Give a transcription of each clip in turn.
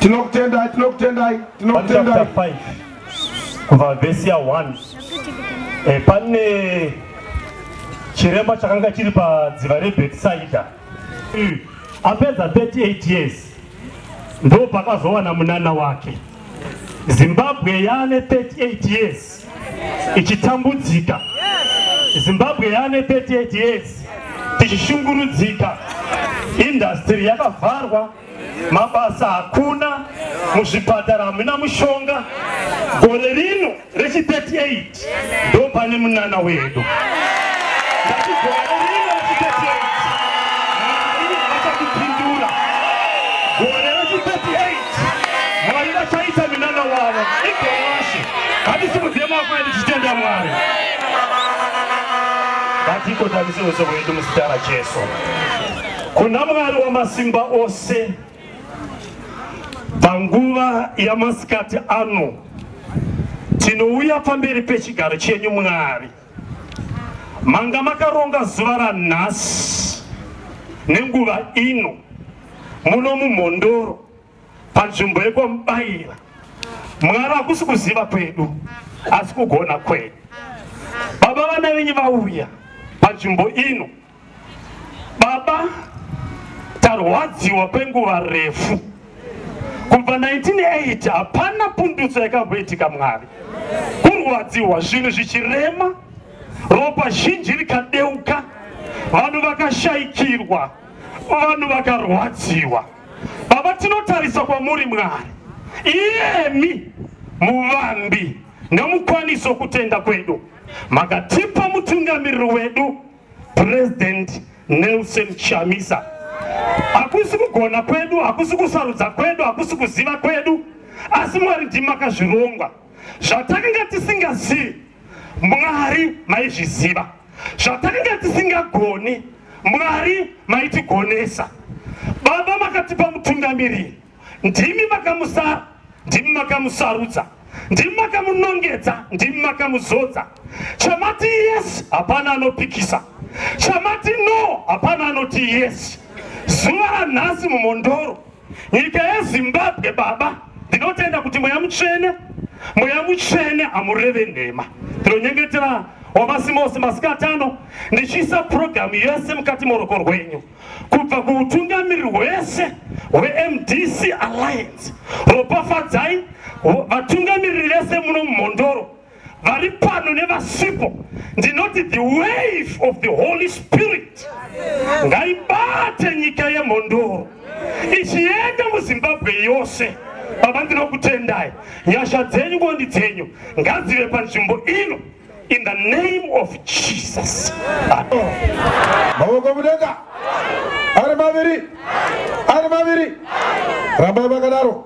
Tinokutendai, tinokutendai, tinokutendai. 5 kubva vhesi ya 1 e, pane chiremba chakanga chiri padziva rebhetisaida mm. Apedza 38 years ndo pakazowana munana wake. Zimbabwe yane 38 years ichitambudzika. Zimbabwe yane 38 years tichishungurudzika. Industry yakavharwa, mabasa hakuna, muzvipatara hamuna mushonga. Gore rino rechi 38 ndo pane munana wedu. Ndati gore rino rechi 38 Mwari vachatipindura. Gore rechi 38 Mwari vachaita minana wavo. Igore rashe. Ngatisimudzire maoko edu tichitenda Mwari. Ngatikotamise uso hwedu muzita raJesu. Kuna Mwari wamasimba ose Panguva yamasikati ano tinouya pamberi pechigaro chenyu Mwari. Manga makaronga zuva ranhasi nenguva ino muno muMhondoro panzvimbo yekwaMubaira. Mwari hakusi kuziva kwedu asi kugona kwenyu. Baba vana venyu vauya panzvimbo ino Baba, tarwadziwa kwenguva refu. Kubva 1980 hapana pundutso yakamboitika Mwari. Kurwadziwa zvinhu zvichirema, ropa zhinji rikadeuka, vanhu vakashaikirwa, vanhu vakarwadziwa. Baba, tinotarisa kwamuri Mwari, iyemi muvambi nemukwanisi wokutenda kwedu. Makatipa mutungamiriri wedu President Nelson Chamisa. Hakusi kugona kwedu, hakusi kusarudza kwedu, hakusi kuziva kwedu, asi Mwari ndimi makazvironga. Zvatakanga tisingazivi, Mwari maizviziva. Zvatakanga tisingagoni, Mwari maitigonesa. Baba makatipa mutungamiriri Ndimi makamusara, ndimi makamusarudza, ndimi makamunongedza, ndimi makamuzodza. Chamati yes, hapana anopikisa. Chamati no, hapana anoti yes. Zuva ranhasi muMhondoro, nyika yeZimbabwe, baba, ndinotenda kuti Mweya Mutsvene, Mweya Mutsvene hamureve nhema. Ndinonyengetera wamasimba ose masikati ano ndichiisa purogiramu yese mukati moruoko rwenyu. kubva kuutungamiriri hwese hweMDC Alliance. Ropafadzai vatungamiriri vese muno mumhondoro vari pano nevasipo. Ndinoti the wave of the Holy Spirit ngaibate nyika yemhondoro ichienda muZimbabwe yose. Baba, ndinokutendai, nyasha dzenyu ngondi dzenyu ngadzive panzvimbo ino. In the name of Jesus. Maoko mudenga. Ari maviri. Ari maviri. Rambai vakadaro.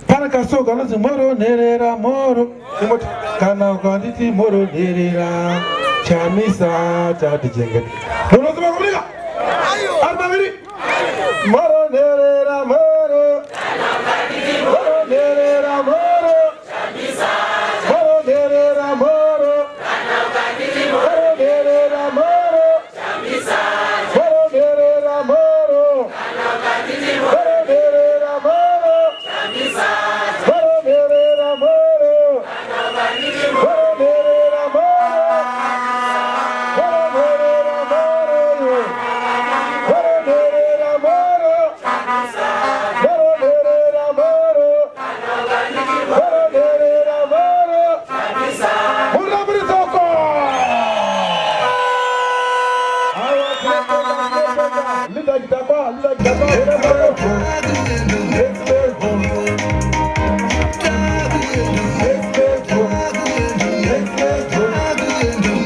Pane kasoo kanonzi moro nherera moro. Ingoti kana ukanditi moro nherera chamisa chatichengeta. Munonzi maoko mudenga. Ari maviri. Moro nherera moro. Moro nherera moro. Moro nherera moro. Moro nherera moro. Moro nherera moro. Moro nherera moro. Moro nherera moro. Moro nherera moro. Moro nherera moro. Moro nherera moro. Moro nherera moro. Moro nherera moro. Murambiridzoko. Aiwa, tinotenda, tinotenda. Linda Chidakwa, Linda Chidakwa. Next level. Next level. Next level.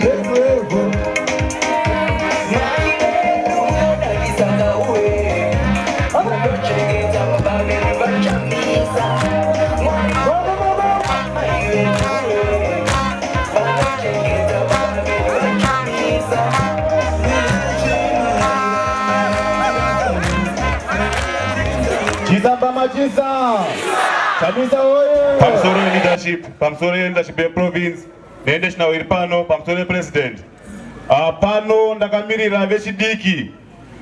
Next level. Chisa pamachisa. Chamisa oye. Pamusoro yeleadership, pamusoro yeleadership yeprovince nenational iri pano, pamusoro yepresident. Ah, pano ndakamirira vechidiki.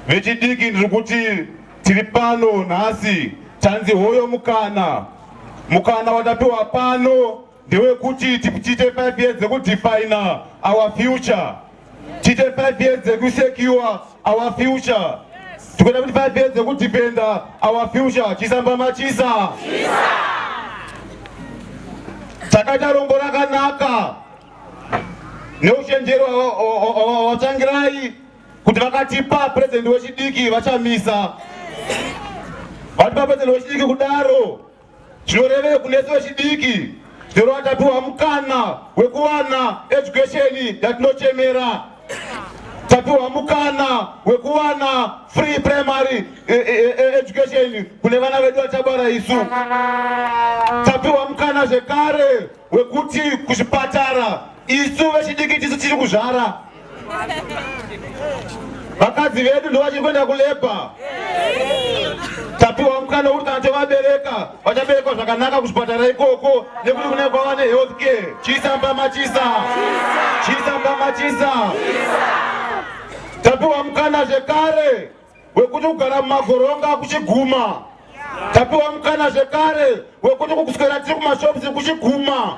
Vechidiki ndiri kuti tiri pano nhasi. Tanzi hoyo mukana. Mukana watapiwa pano ndewekuti tiite 5 years dzekudefine our future. Tiite 5 years dzekusecure our future. Tikuenda kuti 5 years dzekudefenda our future. Chisamba machisa. Takaita rombo rakanaka neuchenjeri waTsvangirai kuti vakatipa president wechidiki vaChamisa. Vatipa president wechidiki kudaro zvinorevei kunese wechidiki? Zvinoreva tapiwa mukana wekuwana education yatinochemera, tapiwa mukana wekuwana free primary education kune vana vedu vachabara isu, tapiwa mukana zvekare wekuti kuzvipatara isu vechidiki tisu tiri kuzvara, vakadzi vedu ndo vachiri kuenda kulabour. Tapiwa mukana wekuti kana tovabereka vachaberekwa zvakanaka kuzvipatara ikoko nekuti kune kwava nehealth care. Chisamba machisa, chisamba machisa. Tapiwa mukana zvekare wekuti kugara mumagoronga kuchiguma. Tapiwa mukana zvekare wekuti kuswera tiri kumashops kuchiguma.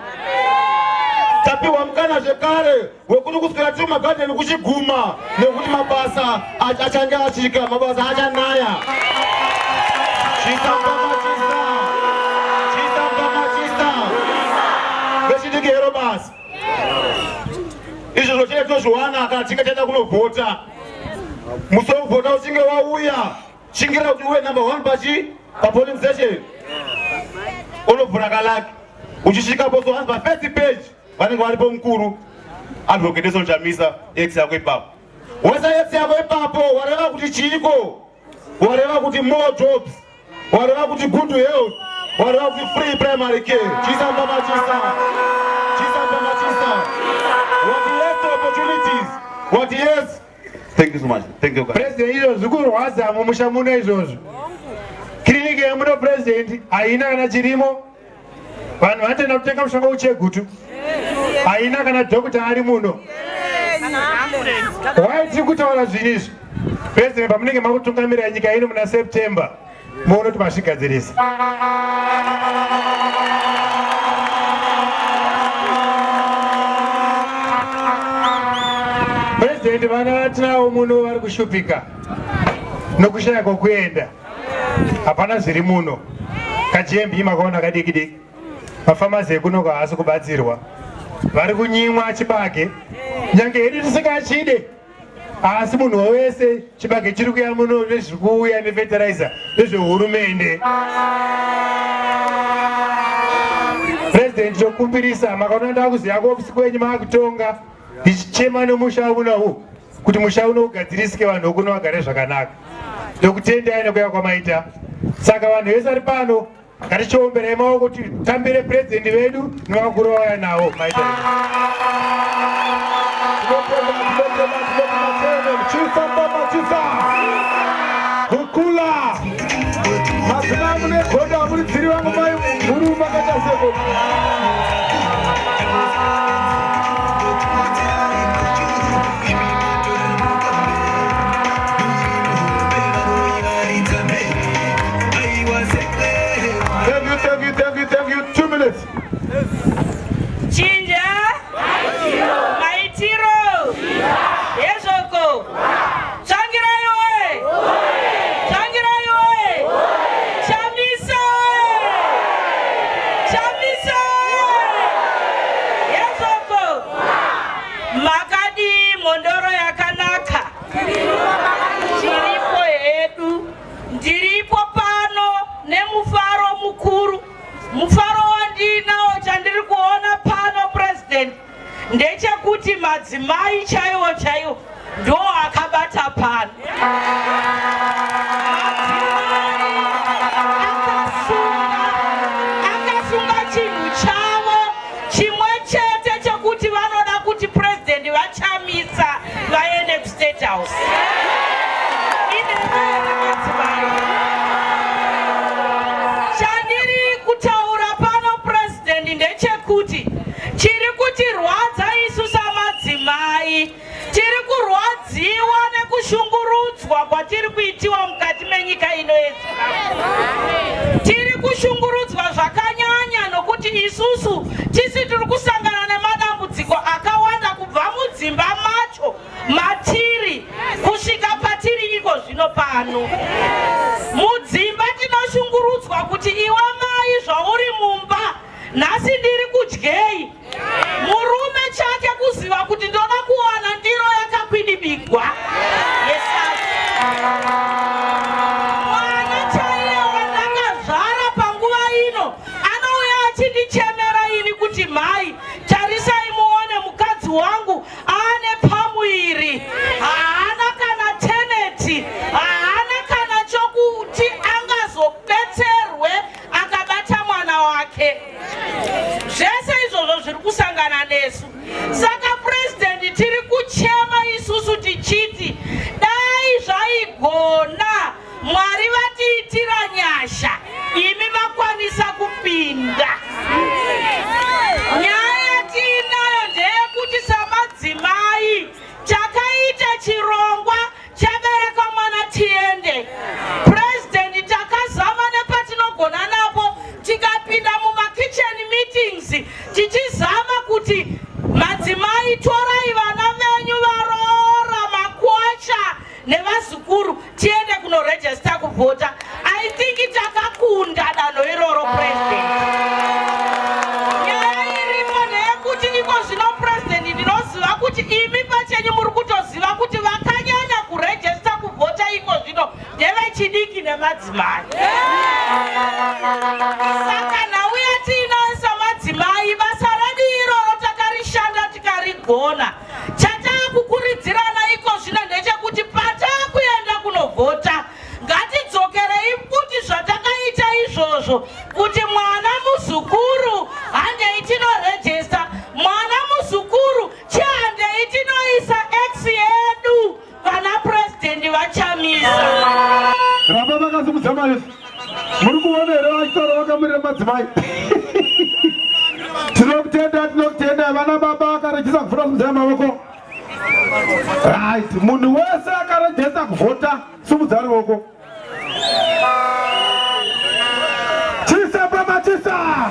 Tapiwa mukana zvekare wekuti kuswera tiri kumagadheni kuchiguma nekuti mabasa achange asvika, mabasa achanaya. Chisamba machisa, chisamba machisa. Vechidiki, hero basa. Izvozvo chete tozviwana kana tichinge taenda kunovhota. Musi wekuvhota uchinge wauya, chingira kuti uve number one pachi papolling station. Unovhura kalaki uchisvika poso, hanzi pafirst page vanenge varipo mukuru Advocate Nelson Chamisa, X yako ipapo. Wesa X yako ipapo, wareva kuti chiiko? Wareva kuti more jobs, wareva kuti good health, wareva kuti free primary care. Chisamba machisa, chisamba machisa. What yes to opportunities, what yes. Thank you so much, thank you guys. President, izvo zvikurwadza mumusha muno izvozvo. Kiriniki yemuno, President, haina kana chirimo. Vanhu vanotoenda kutenga mushonga uChegutu. Haina kana dhokota ari muno. Wai tiri kutaura zvinhu izvi, President? Pamunenge makutungamira nyika ino muna September, muone kuti mazvigadzirisa. President, vana vatinavo muno vari kushupika nokushaya kwokuenda. Hapana zviri muno. KaGMB makaona kadiki diki. Mafamazi ekunoko haasi kubatsirwa, vari kunyimwa chibage, nyange hedu tisingachide, asi munhu wese chibage chiri kuya muno nezviri kuuya nefetiraiza nezvehurumende. President, tokumbirisa, makaona ndakuziva kuofisi kwenyu maakutonga, ndichichema nemusha unohu kuti musha uno ugadzirisike, vanhu vokuno vagare zvakanaka. Ndokutendai nekuya kwamaita. Saka vanhu vese vari pano, ngatichiomberai maoko kuti tambire purezidendi vedu nevakuru vauya navo. Maita. Tinotenda, tinotenda, tinotenda chairman. Chisamba machisa. Kukula. Madzimai mune godo, hamuridziri vangu mai mhuru makaita seko. Thank you, thank you, thank you, thank you. 2 minutes. Chinja maitiro yezvoko. Tsvangirai woye! Tsvangirai woye! Chamisa woye! Chamisa woye! Yezvoko. Makadii, Mhondoro yakanaka? Tiripo hedu. Ndiripo pano nemufaro mukuru. Mufaro wandinawo, chandiri kuona pano, President, ndechekuti madzimai chaiwo chaiwo ndo akabata pano. Madzimai akasunga chinhu chavo chimwe chete chekuti vanoda kuti Purezidendi vaChamisa vaende kuState House. Inevere madzimai, chandiri kutaura pano, Purezidendi, ndechekuti chiri kutirwadza isu samadzimai, tiri kurwadziwa nekushungurudzwa kwatiri kuitiwa mukati menyika ino yeZimbabwe. kuti isusu tisi tiri kusangana nemadambudziko akawanda kubva mudzimba macho matiri kusvika patiri iko zvino pano. Mudzimba tinoshungurudzwa kuti iwe mai zvauri mumba nhasi ndiri kudyei. Murume chake kuziva kuti ndoda kuwana ndiro yakakwidibigwa yesadza. Mwana chaiye wandakazvara panguva ino anouya achindichemera ini kuti mhai tarisai muone mukadzi wangu aane pamuviri, haana kana teneti, haana kana chokuti angazobetserwe akabata mwana wake. Zvese izvozvo zviri kusangana nesu. Saka purezidendi, tiri kuchema isusu tichiti dai zvaigona Mwari vatiitira nyasha, imi makwanisa kupinda. Nyaya yatiinayo ndeyekuti samadzimai takaita chirongwa chabereka mwana tiende. Purezidendi, takazama nepatinogona napo, tikapinda mumakitchen meetings tichizama kuti madzimai torai vana venyu varoora makwasha nevazukuru tiende kunorejista kuvhota. I think takakunda danho iroro, President. Nyaya iripo ndeyekuti iko zvino, President, ndinoziva kuti imi pachenyu muri kutoziva kuti vakanyanya kurejista kuvhota iko zvino ndevechidiki nemadzimai. Saka nhau yatiinayo samadzimai, basa redu iroro takarishanda tikarigona. Chataakukurudzirana iko zvino ndechekuti pataakuenda kunovhota ngatidzokerei kuti zvatakaita izvozvo, kuti mwana muzukuru handei tinorejesta, mwana muzukuru chihandei tinoisa X yedu pana Purezidendi vaChamisa. Ramba vakasimudza maisi. Muri kuona here vachitaura vakamirira madzimai? Tinokutenda, tinokutenda. Vana baba vakarejesa kuvhota, simudzai maoko. Right, munhu wese akarejesa kuvhota, simudza ruoko. Chisa baba, chisa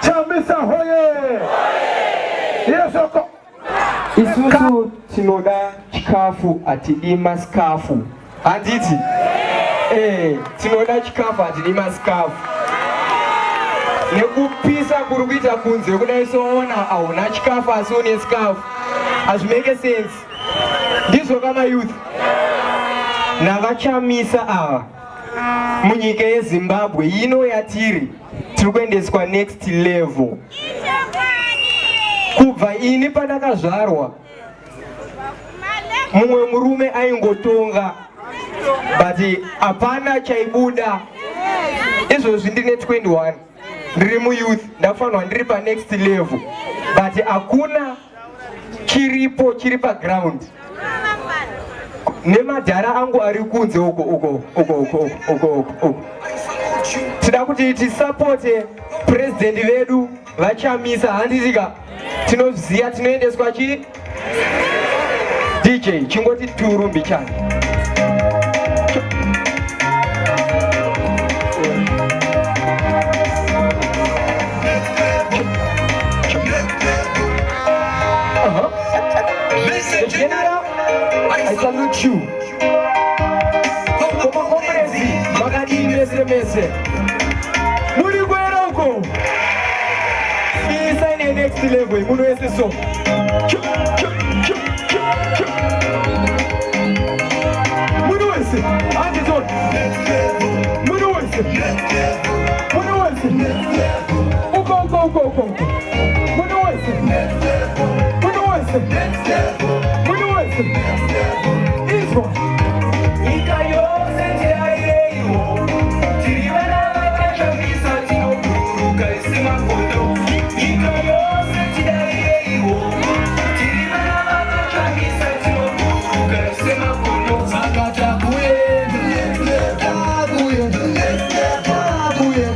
Chamisa hoye! Yesoko. Isusu tinoda chikafu, hatidi masikafu, handiti? Tinoda chikafu, hatidi masikafu. Nekupisa kuri kuita kunze kudai, soona hauna chikafu asi une sikafu, hazvimake sense. Ndizvo kamayouth navaChamisa ava munyika yeZimbabwe ino yatiri, tiri kuendeswa next level. Kubva ini pandakazvarwa, mumwe murume aingotonga but hapana chaibuda. Izvozvi ndine 21, ndiri muyouth, ndafanirwa ndiri panext level, but hakuna chiripo chiri paground nemadhara angu ari kunze uko uko uko uko uko uko uko. Tida kuti tisapote purezidendi vedu vaChamisa, handitika? Tinoziva tinoendeswa chi DJ chingoti turu mbichana. The general, I salute you. Koma comrades, makadii mese mese? Muri kwera uko? Isa ine next level, muno wese so. Chu, chu, chu, chu, chu. Muno wese, handizona. Muno wese. Muno wese. Uko uko uko uko uko. Muno wese. Muno wese. Muno wese. Izwa. Nyika yose tirayireiwo, tiri vana vaChamisa, tinobhururuka semakondo. Nyika yose tidaireiwo, tiri vana vaChamisa, tinobhururuka semakondo. Saka takuenda, takuenda, takuenda.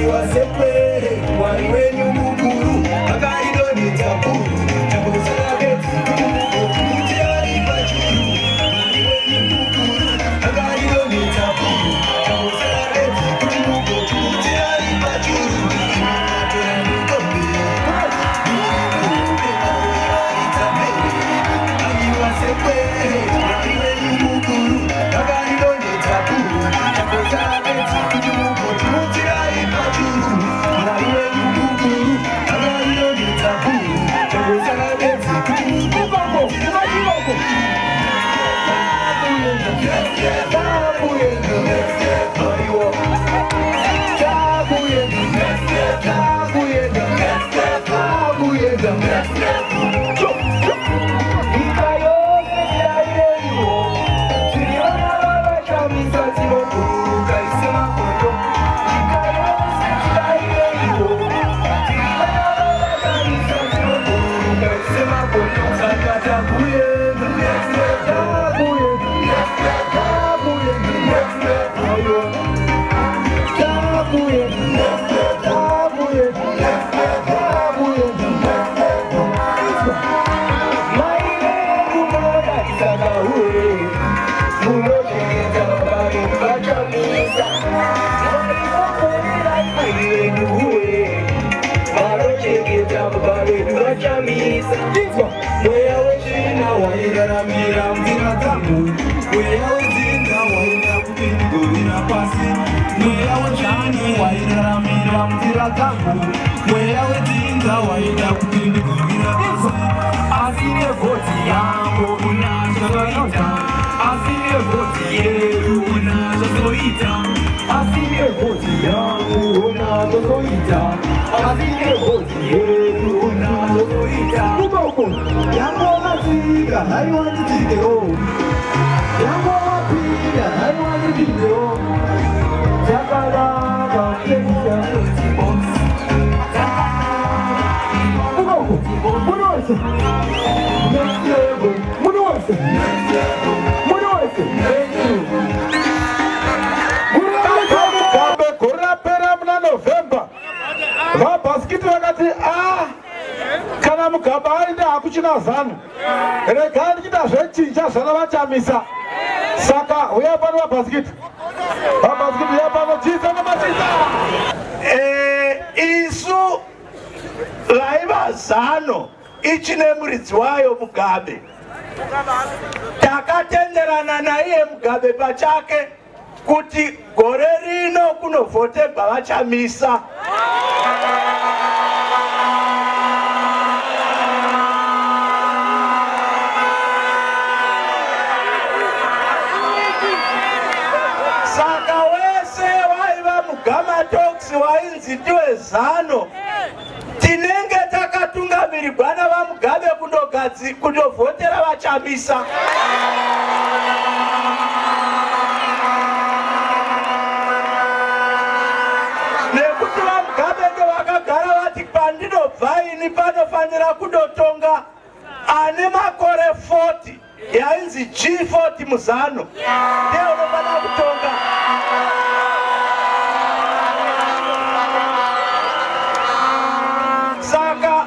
Aiwa sepere, Mwari wenyu mukuru, akaridonhedza bhuru, changosara bedzi kuti mugoputira pachuru. Mwari wenyu mukuru, akaridonhedza bhuru, changosara bedzi kuti mugoputira pachuru. Imi matora mukombe, mukombe, varidza mhere. Aiwa sepere, Mwari wenyu mukuru, akaridonhedza bhuru, changosara bedzi kuti mugoputira pachuru. Mwari wenyu mukuru, akaridonhedza bhuru, changosara bedzi kuti mugoputira. Nyika yose tidaireiwo, tiri vana vaVaChamisa tinobhururuka semakondo. Nyika yose tidaireiwo, tiri vana vaVaChamisa tinobhururuka semakondo. Saka takuenda, takuenda, takuenda, aiwa, takuenda, takuenda, takuenda. Mai vedu munodarisa kahure, munochengeta baba vedu vaChamisa. Mwari komborerai mai vedu uye, vanochengeta baba vedu vaChamisa. Mweya wetsvina wairaramira nzira dzangu, mweya wedzinza waida kuti ndigowira pasi. Mweya wetsvina wairaramira nzira dzangu, mweya wedzinza waida kuti ndigowira pasi. Asi nevhoti yangu unazvozoita, asi nevhoti yedu unazvozoita, Asi nevhoti yangu unazozoita, asi nevhoti yedu unazozoita. Ukoko yangovatsika haiwa nditsikewo, yangovapinda haiwa ndipindewo. Chakanaka kuita ukoko munhu wese, next level, munhu wese, munhu wese. Thank you. Mugabe gore rapera muna November, vaBhasikiti vakati, a kana Mugabe aenda hakuchina ZANU, regai ndichita zvechinja zvana vaChamisa. Saka uya pano vaBhasikiti, vaBhasikiti uya pano, chisa namachisa. Isu vaiva ZANU ichine muridzi wayo Mugabe, takatenderana naiye Mugabe pachake kuti gore rino kunovhotegwa vaChamisa. Saka wese waiva mugamatox wainzi ndiwe ZANU, tinenge takatungamirirwa navaMugabe kundovhotera vaChamisa. Nekuti vaMugabe ndovakagara vati pandinobva ini panofanira kundotonga ane makore 40, yainzi G40 muZANU, ndiye unofanira kutonga. Saka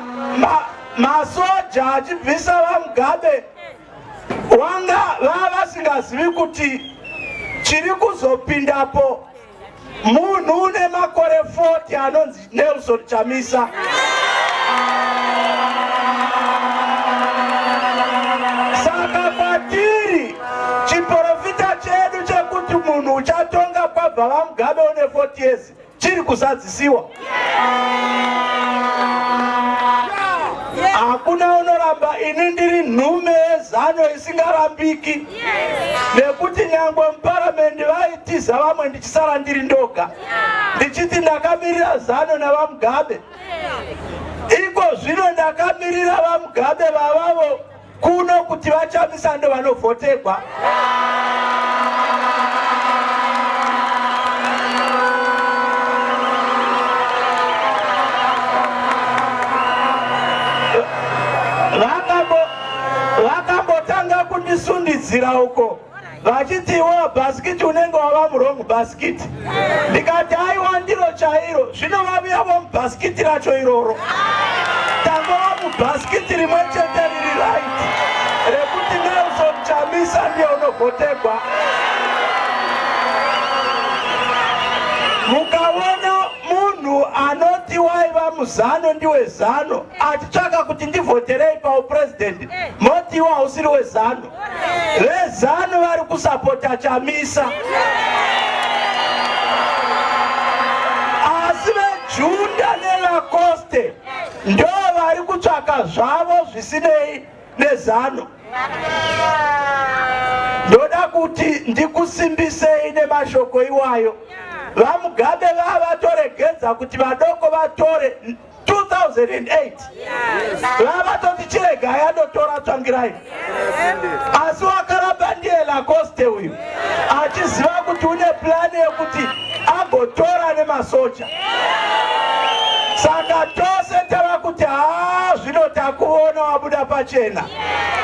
masoja achibvisa vaMugabe wanga vava vasingazivi kuti chiri kuzopindapo munhu une makore 40 anonzi Nelson Chamisa. Saka kwatiri chiprofita chedu chekuti munhu uchatonga kwabva vaMugabe une 40 years chiri kuzadzisiwa. Hakuna unoramba ini ndiri nhume yeZANU isingarambiki, nekuti nyangwe muparamende vaitiza vamwe ndichisara ndiri ndoga, ndichiti ndakamirira ZANU navaMugabe. Iko zvino ndakamirira vaMugabe vavavo kuno kuti vaChamisa ndo vanovhotegwa. Vakambotanga kundisundidzira uko. Vachiti iwewe bhasikiti unenge wava murongo bhasikiti. Ndikati aiwa ndiro chairo. Zvino vavuya vomubhasikiti racho iroro. Tangova mubhasikiti rimwe chete riri right rekuti Nelson Chamisa ndiye unovhotegwa. Mukaona munhu anoti waiva muzano ndiwe zano achitsvaka kuti ndivhoterei paupresident moti iwe hausiri wezano. Vezanu vari kusapota Chamisa, asi vejunda neLacoste ndo vari kutsvaka zvavo zvisinei nezano. Ndoda kuti ndikusimbisei nemashoko iwayo. VaMugabe vavatoregedza kuti vadoko vatore 2008 vavatoti chiregai anotora tsvangirai asi wakaramba ndiye lacoste uyu achiziva kuti une plani yekuti agotora nemasoja saka tose tava kuti haa zvino takuona wabuda pachena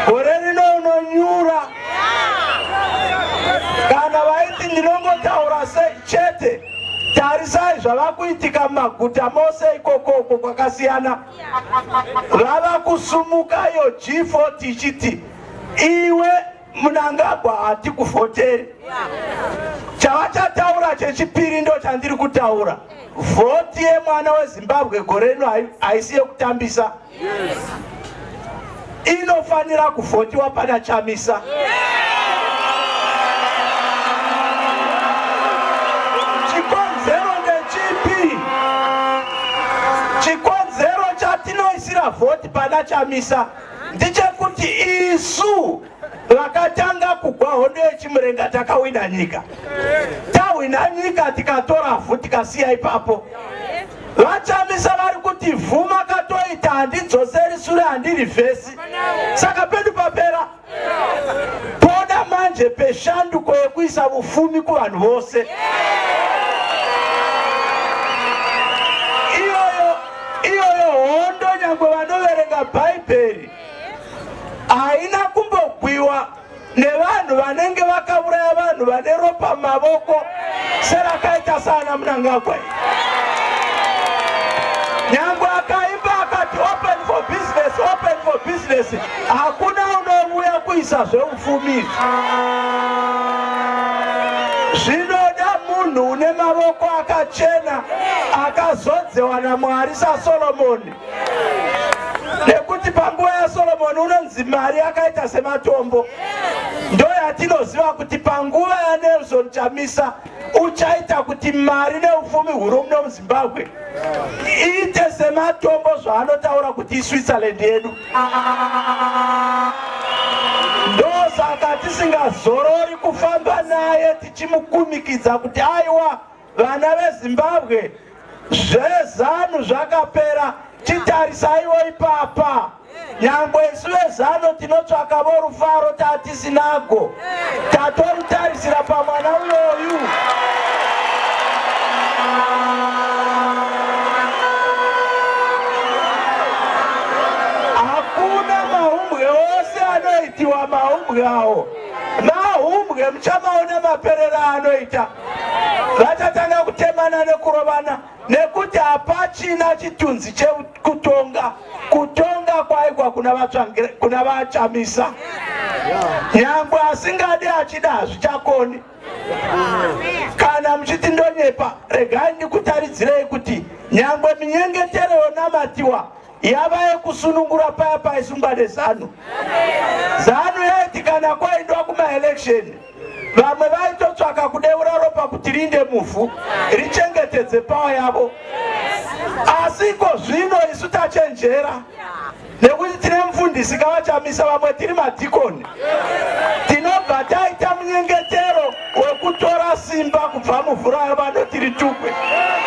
gore rino unonyura kana vaiti ndinongotaura sei chete Tarisai zvava kuitika mumaguta mose ikokoko kwakasiyana. Vava kusumuka iyo G40 ichiti iwe Mnangagwa hatikuvhoteri. Chavachataura chechipiri ndo chandiri kutaura. Vhoti yemwana weZimbabwe gore rino haisi yekutambisa. Inofanira kuvhotiwa pana Chamisa. Chikonzero ndechipi? Chikonzero chatinoisira vhoti pana Chamisa ndechekuti isu vakatanga kugwa hondo yechimurenga takawina nyika. Tawina nyika tikatora vhu tikasiya ipapo. VaChamisa vari kuti vhu makatoita handidzoseri sure handirivhesi, saka pedu papera. Poda manje peshanduko yekuisa vufumi kuvanhu vose. Iyoyo iyoyo hondo nyangwe vanoverenga Bhaibheri haina kumbogwiwa nevanhu vanenge vakauraya vanhu vane ropa mumavoko serakaita saana Mnangagwa. Nyangwe akaimba akati open for business, open for business, hakuna unovuya kuisa zveupfumi izvi. Zvinoda munhu une mavoko akachena akazodzewa naMwari saSolomoni. Nekuti panguva yaSolomoni unonzi mari yakaita sematombo. Ndo yatinoziva kuti panguva yaNelson Chamisa uchaita kuti mari neupfumi huri muno muZimbabwe iite sematombo, zvaanotaura kuti iSwitzerland yedu. Ndosaka tisingazorori kufamba naye tichimukumikidza kuti aiwa, vana veZimbabwe, zveZanu zvakapera, chitarisaiwo ipapa. Nyangwe isu veZanu tinotsvaka vo rufaro tatisinago, tatorutarisira pamwana uyoyu. Hakuna mahumbwe ose anoitiwa mahumbwe awo, mahumbwe muchamaona maperero anoita. Vachatanga kutemana nekurovana nekuti hapachina chitunzi chekutonga. Kutonga kwaikwa kuna vaChamisa, nyangwe asingadi achida hazvichakoni. Kana muchiti ndonyepa, regai ndikutaridzirei kuti nyangwe minyengetero yonamatiwa yava yekusunungura paya paisungwa neZanu. Zanu yaiti kana kwaendwa kumaelection vamwe vaitotsvaka kudeura ropa kuti riinde muvhu richengetedze pawa yavo. Asi iko zvino isu tachenjera nekuti tine mufundisi kaVaChamisa, vamwe tiri madhikoni, tinobva taita munyengetero wekutora simba kubva muvhu rayo vanoti ritukwe.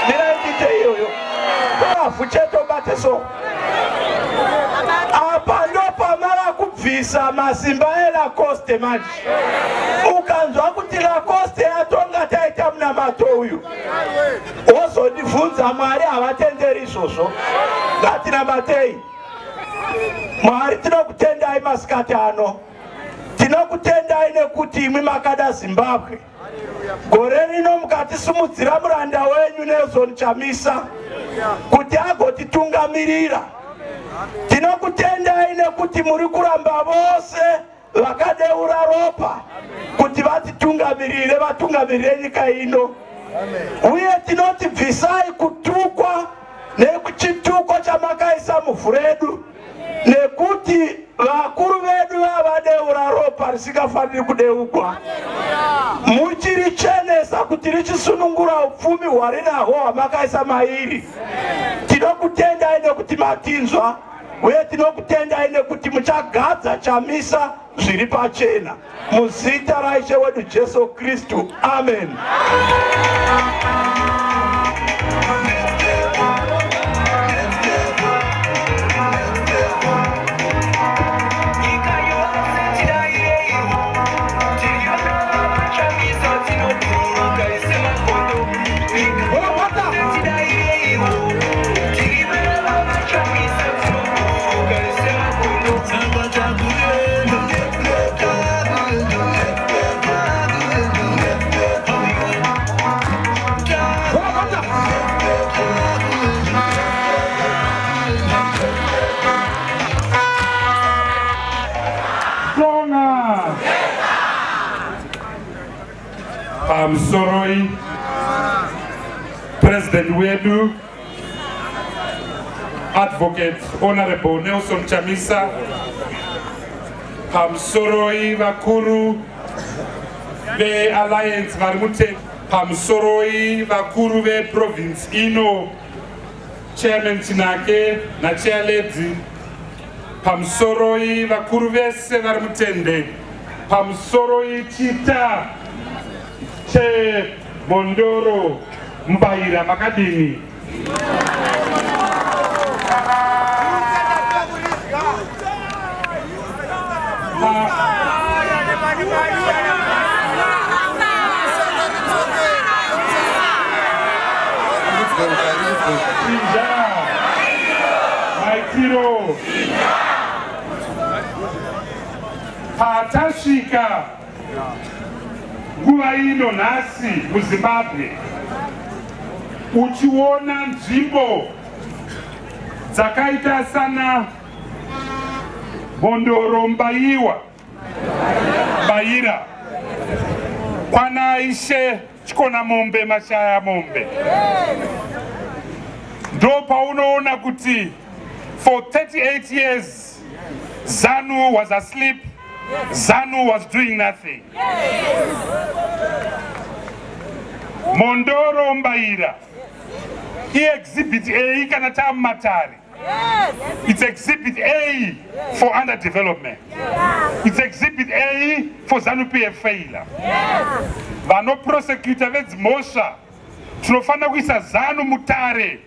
Mirai ndiite iyoyo, tora vhu chete ubate so. Apa ndo pamava kubvisa masimba eLacoste manje. Ukanzwa kuti Lacoste yatonga, taita munamato uyu, wozondibvunza. Mwari havatenderi izvozvo. Ngatinamatei. Mwari, tinokutendai masikati ano. Tinokutendai nekuti imwi makada Zimbabwe. Gore rino mukatisumudzira muranda wenyu Nelson Chamisa kuti agotitungamirira. Tinokutendai nekuti muri kuramba vose vakadeura ropa kuti vatitungamirire, vatungamirire nyika ino. Uye tinoti bvisai kutukwa nechituko chamakaisa muvhu redu, nekuti vakuru vedu vavadeura ropa risingafaniri kudeukwa, muchirichenesa kuti richisunungura upfumi hwarinahwo hwamakaisa mairi. Tinokutendai nekuti matinzwa, uye tinokutendai nekuti muchagadza Chamisa zviri pachena, muzita raIshe wedu Jesu Kristu, amen. Pamusoroi President wedu Advocate Honorable Nelson Chamisa, pamusoroi vakuru veAlliance vari mute, pamusoroi vakuru veprovince ino, Chairman Chinake naChairlady, pamusoroi vakuru vese vari mutende, pamusoroi chita chemhondoro Mubayira, makadini? Chinja maitiro patasvika nguva ino nhasi muZimbabwe, uchiona nzvimbo dzakaita sana Mhondoro Mbayiwa Bayira, kwana Ishe Chikona Mombe Mashaya Mombe, ndo paunoona kuti for 38 years ZANU was asleep, ZANU was doing nothing. Mhondoro Mbayira iexhibit A kana tamumatare. It's exhibit A for underdevelopment. It's exhibit A for ZANU PF failure. Vanoprosecutor vedzimhosva tinofanira kuisa ZANU mutare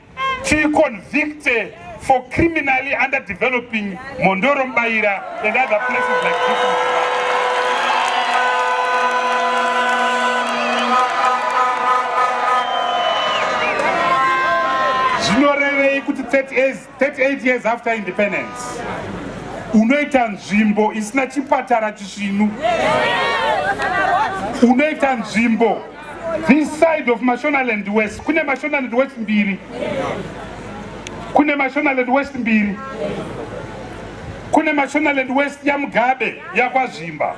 ticonvicte for criminally underdeveloping Mhondoro Mbayira and other places like this. Zvinorevei kuti 38 years after independence unoita nzvimbo isina chipatara chisvinu, unoita nzvimbo this side of Mashonaland West, kune Mashonaland West mbiri, kune Mashonaland West mbiri, kune Mashonaland West yaMugabe yakwaZvimba,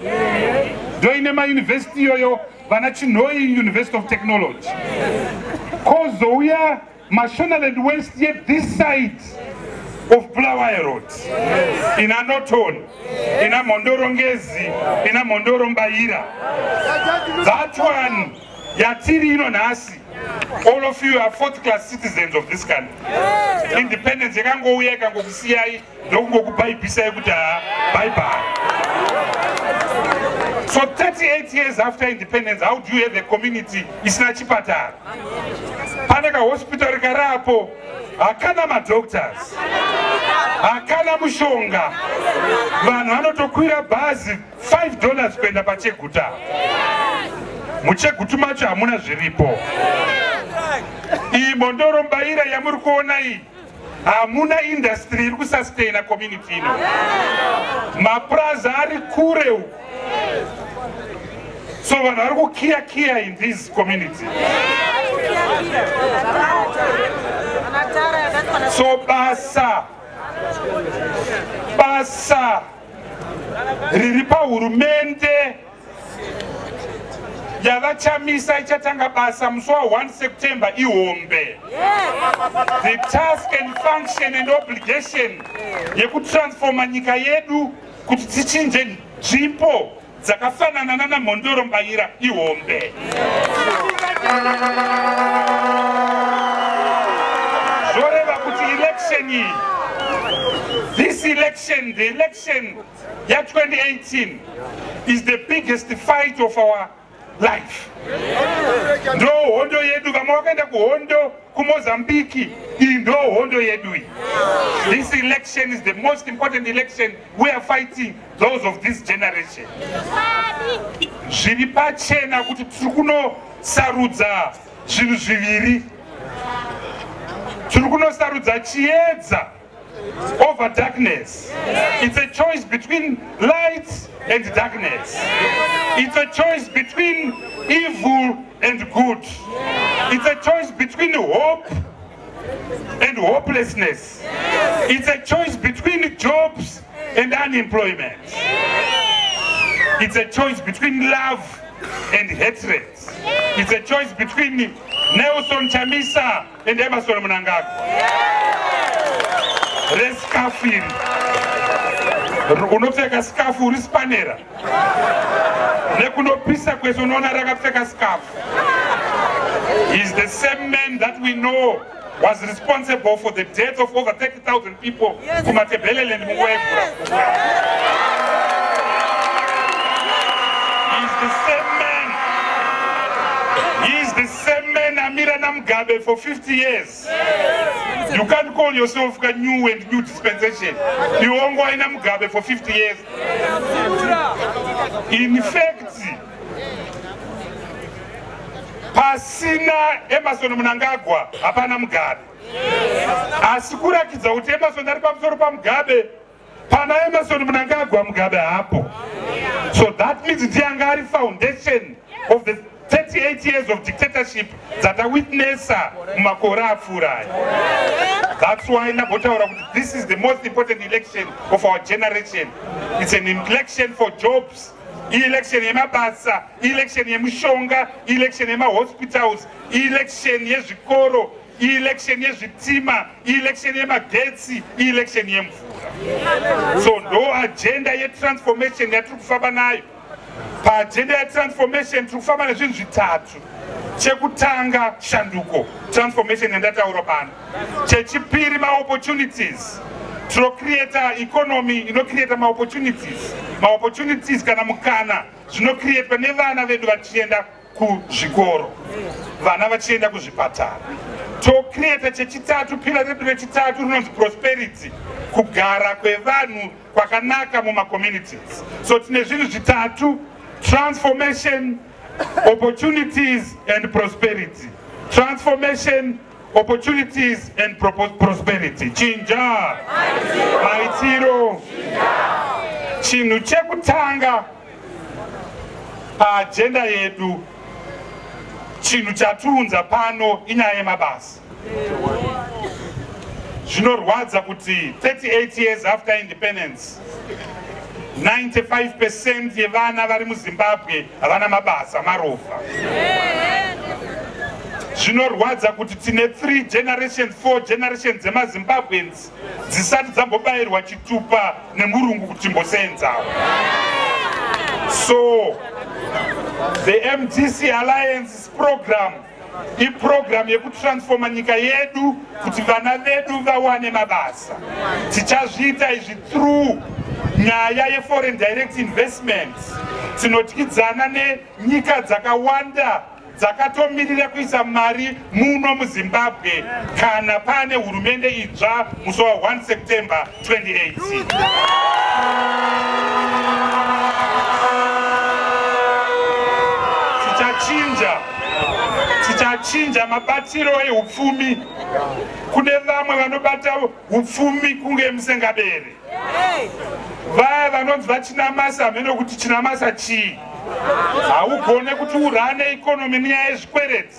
ndoine mauniversity iyoyo vana Chinhoyi University of Technology, kozouya Mashonaland West ye this side of Bulawayo Road, ina Norton, ina Mhondoro Ngezi, ina Mhondoro Mbayira. That one yatiri ino nhasi, all of you are fourth class citizens of this country. Independence yakangouya ikangokusiyai ndokungokubhaibhisai kuti ha bye bye. So 38 years after independence, how do you have a community isina chipatara? Pane kahospital karapo hakana madoctors, hakana mushonga, vanhu vanotokwira bhazi $5 kuenda paCheguta. MuChegutu macho hamuna zviripo. Iyi Mhondoro Mbayira yamuri kuona iyi, hamuna industry iri kusustaina community ino. Mapraza ari kure uku. So vanhu vari kukiya kiya in this community. So basa basa riri pahurumende yavaChamisa ichatanga basa musi wa1 September ihombe. The task and function and obligation yekutransforma nyika yedu kuti tichinje nzvimbo dzakafanana nana Mhondoro Mbayira ihombe. Zvoreva kuti election iyi, this election, the election ya2018 is the biggest fight of our life. Ndo hondo yedu. Vamwe vakaenda kuhondo kuMozambiki, iyi ndo hondo yedu iyi. This election is the most important election we are fighting, those of this generation. Zviri pachena kuti tiri kunosarudza zvinhu zviviri. Tiri kunosarudza chiedza over darkness. It's a choice between light and darkness. It's a choice between evil and good. It's a choice between hope and hopelessness. It's a choice between jobs and unemployment. It's a choice between love and hatred. It's a choice between Nelson Chamisa and Emmerson Mnangagwa. Rescarf iri, unopfeka scarf uri spanera nekunopisa kwese, unoona rakapfeka scarf. Is the same man that we know was responsible for the death of over 30,000 people kuMatebeleland munguva yeGukurahundi. He's the same man. He's the same man amira naMugabe for 50 years. You can't call yourself a new and new dispensation. You ongoina Mugabe for 50 years. In fact, pasina Emmerson Mnangagwa hapana Mugabe. Asi kurakidza kuti Emmerson ari pamusoro paMugabe, pana Emmerson Mnangagwa Mugabe hapo. So that means ndiye anga ari foundation of the 38 years of dictatorship dzatawitnessa mumakore apfuura aya. That's why ndambotaura kuti this is the most important election of our generation. It's an election for jobs, election yemabasa, election yemushonga, election yemahospitals, election yezvikoro, election yezvitima, election yemagetsi, election yemvura. So ndo agenda yetransformation yatiri kufamba nayo. Paagenda yetransformation tiri kufamba nezvinhu zvitatu. Chekutanga, shanduko, transformation yandataura pano. Chechipiri, maopportunities. Tinocreata economy inocreata maopportunities. Maopportunities kana mukana zvinocreatwa nevana vedu vachienda kuzvikoro, vana vachienda kuzvipatara. Tocreata chechitatu, pillar redu rechitatu rinonzi prosperity, kugara kwevanhu kwakanaka mumacommunities. So tine zvinhu zvitatu: transformation, opportunities and prosperity. Transformation, opportunities and prosperity. Chinja maitiro. Chinhu chekutanga paagenda yedu, chinhu chatiunza pano, inyaya yemabasa. Zvinorwadza kuti 38 years after independence, 95% yevana vari muZimbabwe havana mabasa, marovha. Zvinorwadza kuti tine 3 generations, 4 generations dzemaZimbabweans dzisati dzambobayirwa chitupa nemurungu kuti chimbosenzawo. So the MDC Alliance program iprogram yekutransforma nyika yedu kuti vana vedu vawane mabasa. Tichazviita izvi through nyaya yeforeign direct investment. Tinodyidzana nenyika dzakawanda dzakatomirira kuisa mari muno muZimbabwe kana pane hurumende idzva musi wa1 September 2018. Tichachinja mabatiro eupfumi. Kune vamwe vanobata upfumi kunge musengabere, vaya vanonzi vaChinamasa, hamene kuti Chinamasa chii. Haugone kuti urane economy nenyaya yezvikwereti.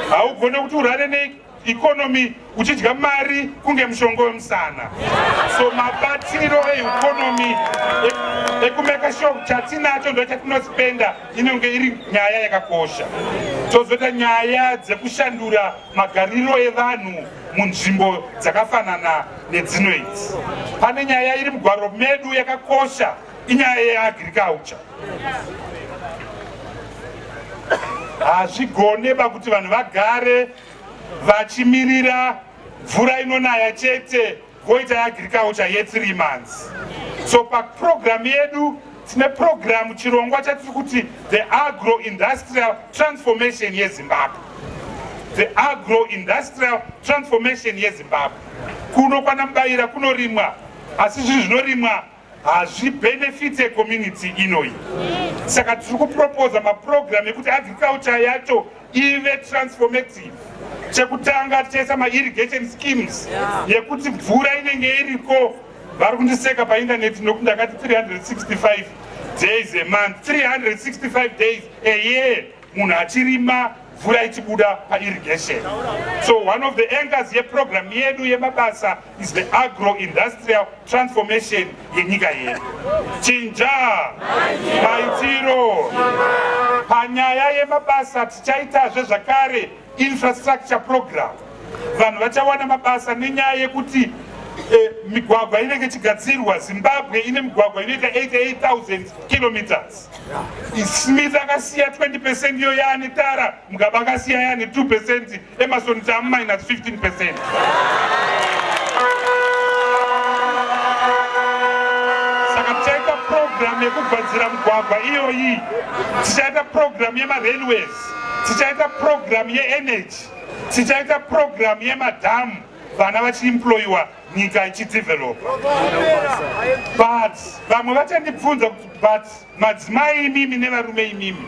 Haugone kuti urane neeconomy uchidya mari kunge mushonga wemusana. So mabatiro eeconomy ekumeka sure chatinacho ndo chatinospenda inonge iri nyaya yakakosha. Tozoita nyaya dzekushandura magariro evanhu munzvimbo dzakafanana nedzino idzi. Pane nyaya iri mugwaro medu yakakosha, inyaya yeagriculture. Hazvigone ba kuti vanhu vagare vachimirira mvura inonaya chete voita agriculture ye3 months. So paprogram yedu tine program, chirongwa chatiri kuti the agro industrial transformation yeZimbabwe, the agro industrial transformation yeZimbabwe. Kuno kwana Mubayira kunorimwa, asi zvinhu zvinorimwa hazvibenefite community inoyi. Saka tiri kuproposa maprogram ekuti agriculture yacho ive transformative. Chekutanga, tichaisa mairrigation schemes yekuti mvura inenge iriko. Vari kundiseka paindaneti nokuti ndakati 365 days a month, 365 days a year munhu achirima, mvura ichibuda pairrigation. So one of the anchors yeprogram yedu yemabasa is the agro industrial transformation yenyika yedu. Chinja maitiro panyaya yemabasa. Tichaitazve zvakare infrastructure program. Vanhu vachawana mabasa nenyaya yekuti migwagwa inenge ichigadzirwa. Zimbabwe ine migwagwa inoita 88,000 kilometers. Smith akasiya 20% iyo yaane tara, Mugabe akasiya yaane 2%, Emmerson tamu minus 15%. Saka tichaita program yekugadzira mugwagwa iyoyi, tichaita program yemarailways, tichaita program yeenergy, tichaita program yemadhamu, vana vachiemployiwa, nyika ichidevelopa. But vamwe vachandibvunza kuti, but madzimai imimi nevarume imimi,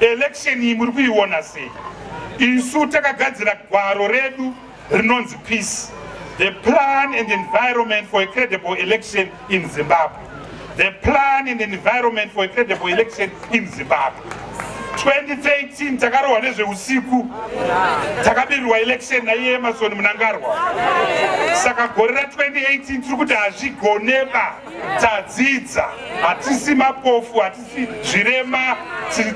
election iyi muri kuiona sei? Isu takagadzira gwaro redu rinonzi Peace, the plan and environment for a credible election in Zimbabwe, the plan and environment for a credible election in Zimbabwe. 2013 takarohwa nezveusiku, takabirirwa election naiye Emmerson Mnangagwa. Saka gore ra2018 tiri kuti hazvigoneba. Tadzidza, hatisi mapofu, hatisi zvirema,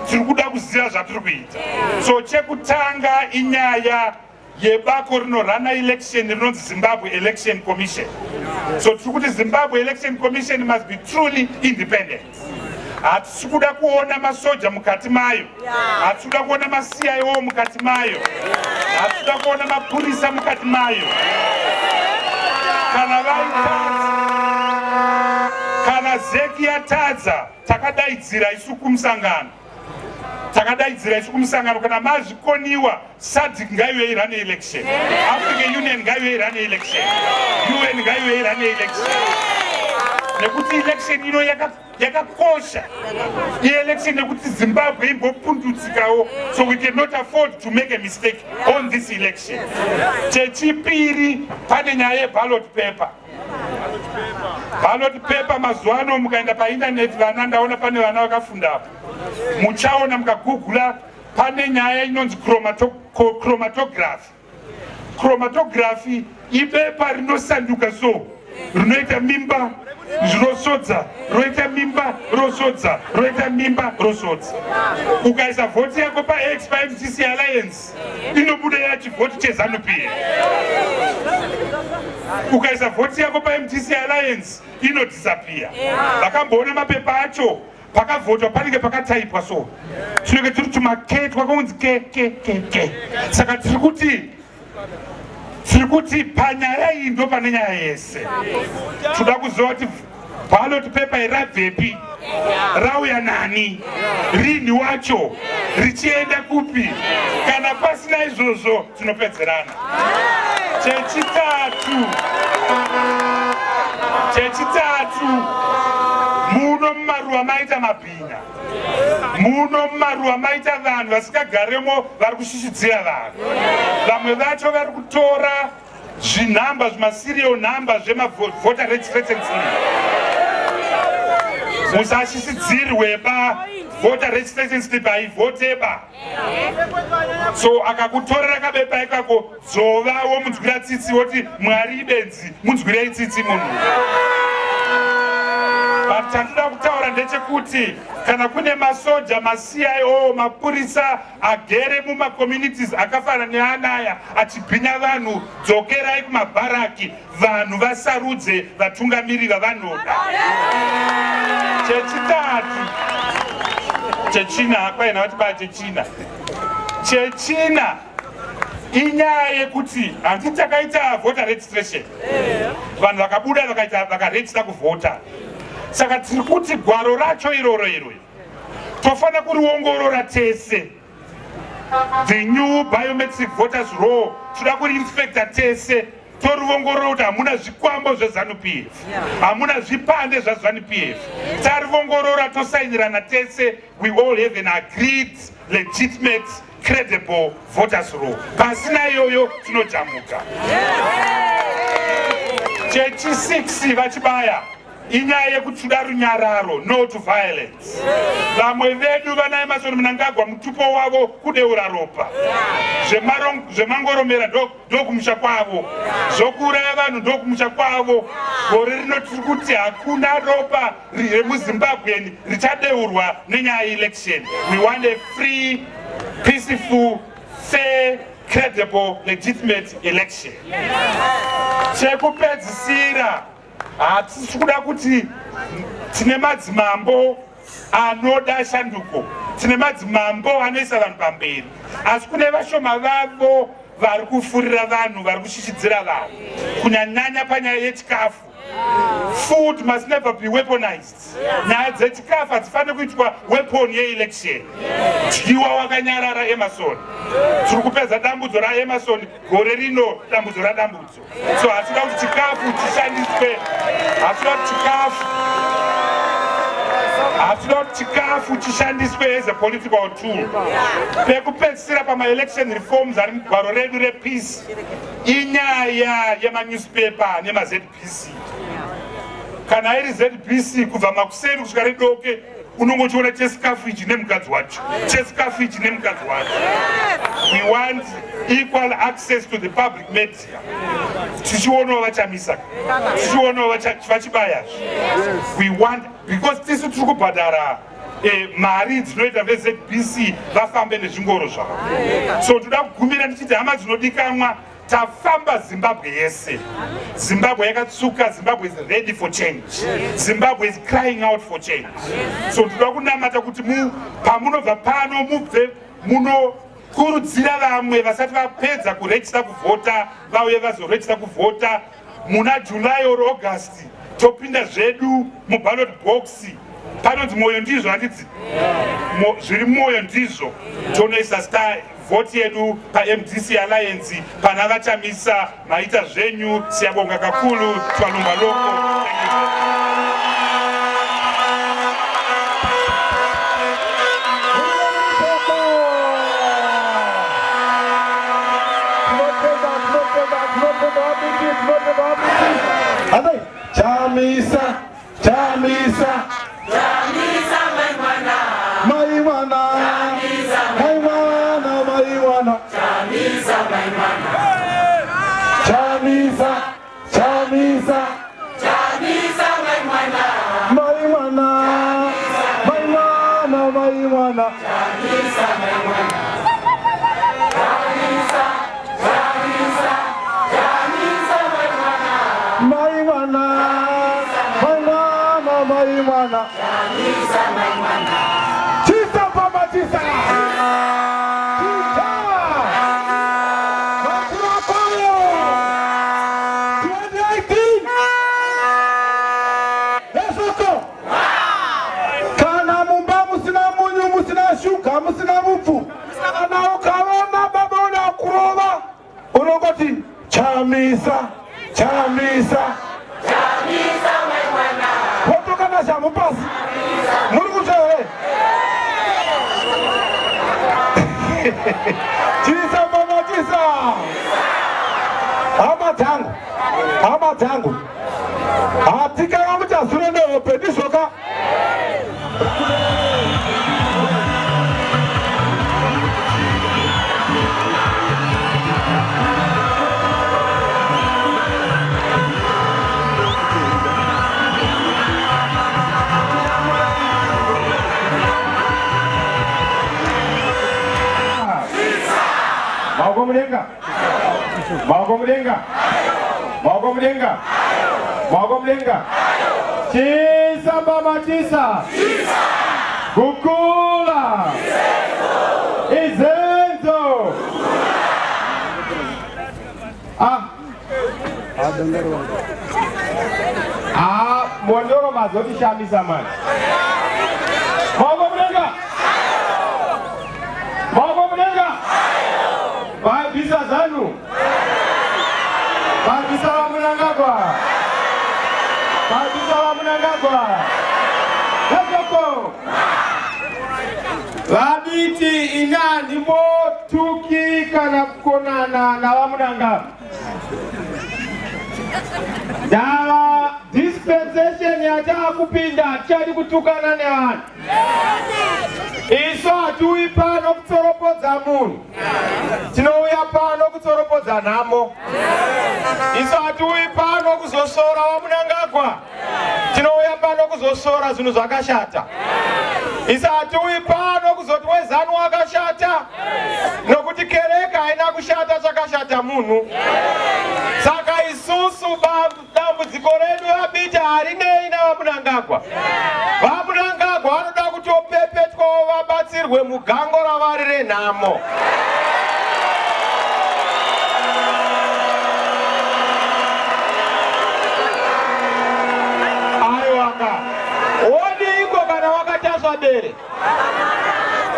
tiri kuda kuziva zvatiri kuita. So chekutanga inyaya yebako rinorana election rinonzi Zimbabwe Election Commission. So tiri kuti Zimbabwe Election Commission must be truly independent. Hatisi kuda kuona masoja mukati mayo, hatisi kuda kuona maCIO mukati mayo, hatisi kuda kuona mapurisa mukati mayo. Kana vaitadza, kana ZEC yatadza, takadaidzira isu kumusangano, takadaidzira isu kumusangano, kana mazvikoniwa, SADC ngaive irane election, African Union ngaive irane election, UN ngaive irane election, nekuti election ino yakakosha, ielection yekuti Zimbabwe imbopundutsikawo. So we cannot afford to make a mistake on this election. Chechipiri, pane nyaya yeballot paper. Ballot paper mazuva ano mukaenda paindaneti, vana, ndaona pane vana vakafundapo, muchaona mukagugula pane nyaya inonzi chromatography. Chromatography ibepa rinosanduka, so rinoita mimba rosodza, roita mimba rosodza, roita mimba rosodza. Ukaisa vhoti yako paX paMDC Alliance, inobuda yachivhoti cheZANU PF. Ukaisa vhoti yako paMDC Alliance, inodisappear. Vakamboona mapepa acho, pakavhotwa panenge pakataipwa, so tinenge tiri tumake twakunzi ke ke ke ke. Saka tiri kuti panyaya iyi ndo pane nyaya yese. Toda kuziva kuti ballot paper irabvepi, rauya nani, rini wacho, richienda kupi. Kana pasina izvozvo, tinopedzerana. Chechitatu, muno mumaruwa maita mabhinya, muno mumaruwa maita vanhu vasingagaremo vari kushishidzira vanhu. Vamwe vacho vari kutora zvinhamba, zvimaserial number zvemavoter registration slip. Musashishidzirwe ba. Voter registration slip haivhoteba. So akakutorera kabepa ikako, dzova womunzwira tsitsi, woti Mwari ibenzi, munzwirei tsitsi munhu. But chandinoda kutaura ndechekuti kana kune masoja, maCIO, mapurisa agere mumacommunities akafanana neanaya achibhinya vanhu, dzokerai kumabharaki, vanhu vasarudze vatungamiriri vavanoda. Chechitatu, chechina, hakwaina vati baa chechina, chechina inyaya yekuti handiti takaita voter registration, vanhu vakabuda vakaita vakarejista kuvhota. Saka tiri kuti gwaro racho iroro iro tofanira kuriongorora tese. The new biometric voters roll toda kuriinspecta tese, toriongorora kuti hamuna zvikwambo zveZANU PF, hamuna zvipande zvaZANU PF. Tariongorora, tosainirana tese, we all have an agreed, legitimate, credible voters roll. Pasina iyoyo tinojamuka. Chechi6, vachibaya, inyaya yekuti runyararo, no to violence. Vamwe vedu vana Emmerson Mnangagwa, mutupo wavo kudeura ropa, zvemangoromera ndokumusha kwavo, zvokuuraya vanhu ndokumusha kwavo. Gore rino tiri kuti hakuna ropa remuZimbabweni richadeurwa nenyaya yeelection. We want a free, peaceful, fair, credible, legitimate election. Chekupedzisira, hatisi kuda kuti tine madzimambo anoda shanduko, tine madzimambo anoisa vanhu pamberi, asi kune vashoma vavo vari kufurira vanhu, vari kushishidzira vanhu, kunyanyanya panyaya yechikafu. Food must never be weaponized. Nyaya dzechikafu hadzifaniri kuitwa weapon yeelection. Dyiwa wakanyarara, Emmerson. Tiri kupedza dambudzo raEmmerson gore rino, dambudzo radambudzo. So hatida kuti chikafu chishandiswe, hatida kuti chikafu, hatida kuti chikafu chishandiswe as a political tool. Pekupedzisira, pamaelection reforms ari mugwaro redu repeace, inyaya yemanewspaper nemaZBC. Kana iri ZBC, kubva makuseni kusvika redoke, unongochiona chesikafu ichi nemukadzi wacho, chesikafu ichi nemukadzi wacho. We want equal access to the public media, tichionawo vaChamisa, tichionawo vachibayazve. We want, because tisu tiri kubhadhara mari dzinoita veZBC vafambe nezvingoro zvavo. So toda kugumira ndichiti, hama dzinodikanwa, tafamba Zimbabwe yese. Zimbabwe yakatsuka. Zimbabwe is ready for change. Zimbabwe is crying out for change. So toda kunamata kuti pamunobva pano, mubve munokurudzira vamwe vasati vapedza kurejista kuvhota, vauye vazorejista kuvhota. Muna July or August topinda zvedu muballot box. Panonzi mwoyo ndizvo, handidzi zviri mwoyo ndizvo, tonoisa star vhoti yedu paMDC Alliance pana vaChamisa. Maita zvenyu, siyabonga kakhulu, twalumba loko. Thank you. Tinotenda, tinotenda, tinotenda vabiki, tinotenda vabiki. Handei, Chamisa, Chamisa, mai mwana, mai mwana, mai mwana, Chamisa, Chamisa, mai mwana, mai mwana, mai mwana. Mai mwana, mai mwana, mai mwana. Chisa pamba, chisa. Chisa. Makura payo. 2018. Esoko. Kana mumba musina munyu, musina shuga, musina mupfu. Kana ukaona baba uda kurova, unongoti Chamisa, Chamisa. Votokana shamhu pasi. Muri kutsva here? Chisa mama, chisa. Hama dzangu, hama dzangu, hatikanga muchazure nehope, ndizvoka. mudenga. Maoko mudenga. Maoko mudenga. Maoko mudenga. Chisa mbama chisa. Gukula. Izenzo. Ah. Ah, Mhondoro mazotishamisa manje. Maoko mudenga. Maoko mudenga. Vabvisa Zanu. Vabvisa VaMnangagwa. Vabvisa VaMnangagwa. Ezoko. VaBiti ini handimbotuki kana kukonana naVaMnangagwa. Ndava dispensation yataakupinda hatichadi kutukana nevanhu. Isu hatiuyi pano kutsoropodza munhu, tinouya pano kutsoropodza nhamo. Isu hatiuyi pano kuzosora VaMnangagwa, tinouya pano kuzosora zvinhu zvakashata. Isu hatiuyi pano kuzoti weZanu wakashata, nokuti kereke haina kushata, chakashata munhu. Saka isusu dambudziko redu VaBiti harinei naVaMnangagwa. VaMnangagwa vanoda kutopepetwawo vabatsirwe mugango ravari renhamo. Aiwaka, wodiiko kana wakatasva bere?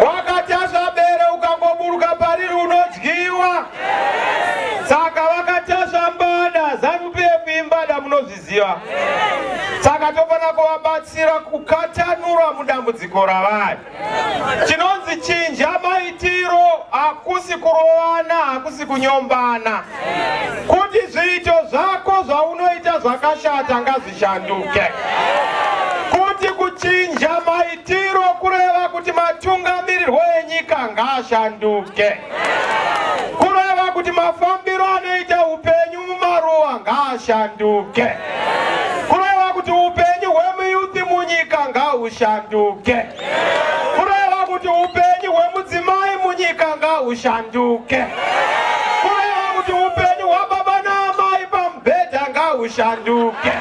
Wakatasva bere ukangoburuka pariri unodyiwa. Saka vakatasva mbada, Zanu PF imbada munozviziva. Saka tofanira kuvabatsira kukatanura mudambudziko ravari. Chinonzi chinja maitiro hakusi kurovana, hakusi kunyombana. Kuti zviito zvako zvaunoita zvakashata ngazvishanduke. Kuti kuchinja maitiro kureva kuti matungamirirwo enyika ngaashanduke. Kureva kuti mafambiro anoita upenyu mumaruwa ngaashanduke. Kureva kuti upenyu hwemuyuthi munyika ngahushanduke. Kureva kuti upenyu hwemudzimai munyika ngahushanduke. Kureva kuti upenyu hwababa naamai pamubhedha ngahushanduke.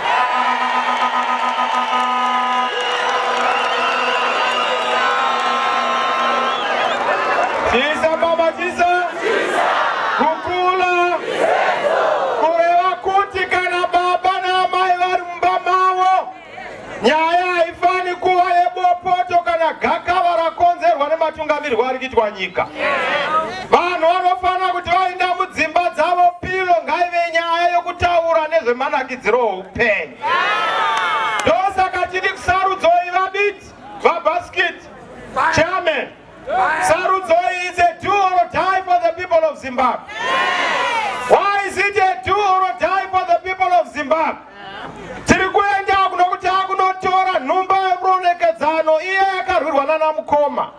Chisa baba chisa. Kukula. Kureva kuti kana baba naamai vari mumba mavo nyaya haifani kuva yebopoto kana gakava rakonzerwa nematungamirwo ari kuitwa nyika. Vanhu vanofanira kuti vaenda mudzimba dzavo pilo ngaive nyaya yokutaura nezvemanakidziro oupenyu. Ndosaka tiri kusarudzo iyi VaBiti, VaBasket, Chairman. Sarudzo iyi is a do or die for the people of Zimbabwe. Why is it a do or die for the people of Zimbabwe? Tiri kuenda kunokuti akunotora nhumba yemuronekedzano iye yakarwirwa nana mukoma.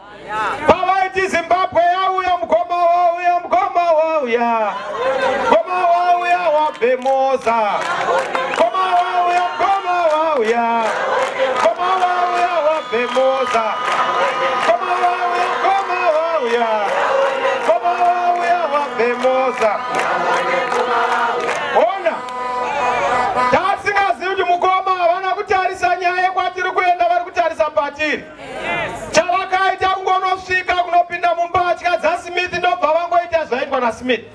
Pavaiti Zimbabwe yauya mukoma wauya mukoma wauya. Mukoma wauya wabhemoza. Mukoma wauya mukoma wauya. Mukoma wauya wabhemoza. Mukoma wauya mukoma wauya. Mukoma wauya wabhemoza. Ona. Tasingazivi kuti mukoma havana kutarisa nyaya yekwatiri kuenda vari kutarisa patiri. Chavakaita kungonosvika kunopinda mumbatya dzaSmith ndobva vangoita zvaitwa naSmith.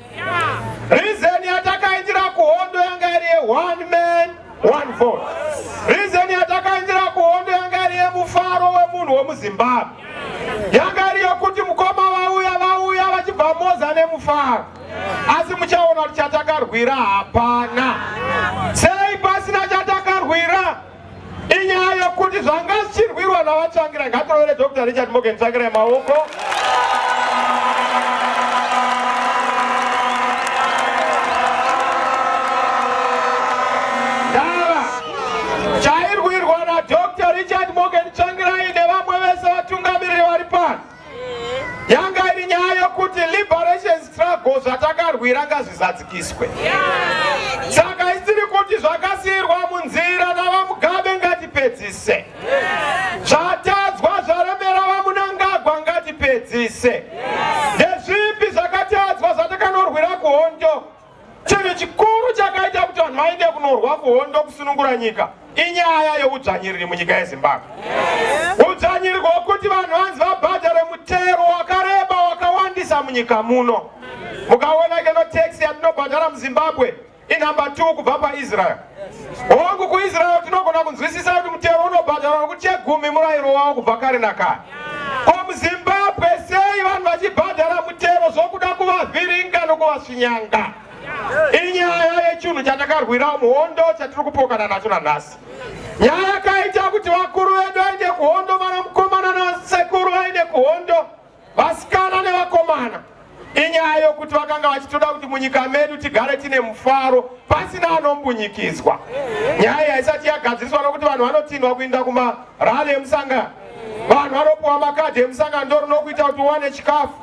Reason yatakaindira kuhondo yanga iri ye one man one vote. Reason yatakaindira kuhondo yanga iri yemufaro wemunhu wemuZimbabwe. Yanga iri yokuti mukoma vauya vauya vachibva moza nemufaro. Asi muchaona kuti chatakarwira hapana. Sei pasina chatakarwira? Inyaya yokuti zvanga zvichirwirwa naVaTsvangirai. Ngatirovere Dr. Richard Morgan Tsvangirai maoko. Ndava chairwirwa naDr. Richard Morgan Tsvangirai nevamwe vese vatungamiriri vari pano yanga iri nyaya yokuti liberation struggle zvatakarwira ngazvizadzikiswe. Saka isiri kuti zvakasiyirwa munzira naVaMugabe ngatipedzise. Zvatadzwa zvaremera VaMnangagwa ngatipedzise. Ndezvipi zvakatadzwa zvatakanyorwira kunorwa kuhondo kusunungura nyika inyaya yeudzvanyiriri munyika yeZimbabwe. Udzvanyiriri hwokuti vanhu vanzi vabhadhare mutero wakareba wakawandisa munyika muno. Mukaona ikeno tax yatinobhadhara muZimbabwe inumber 2 kubva paIsrael. Hongu, kuIsrael tinogona kunzwisisa kuti mutero unobhadharwa nokuti chegumi murayiro wavo kubva kare nakare. Ko muZimbabwe sei vanhu vachibhadhara mutero zvokuda kuvavhiringa nokuvasvinyanga? Inyaya yechinhu chatakarwira muhondo chatiri kupokana nacho nanhasi. Nyaya yakaita kuti vakuru vedu vaende kuhondo, vana mukomana nasekuru vaende kuhondo, vasikana nevakomana, inyaya yokuti vakanga vachitoda kuti munyika medu tigare tine mufaro pasina anombunyikidzwa. Nyaya iyi haisati yagadziriswa nokuti vanhu vanotindwa kuinda kumarally emusangano, vanhu vanopiwa makadhi emusangano ndo rinokuita kuti uwane chikafu.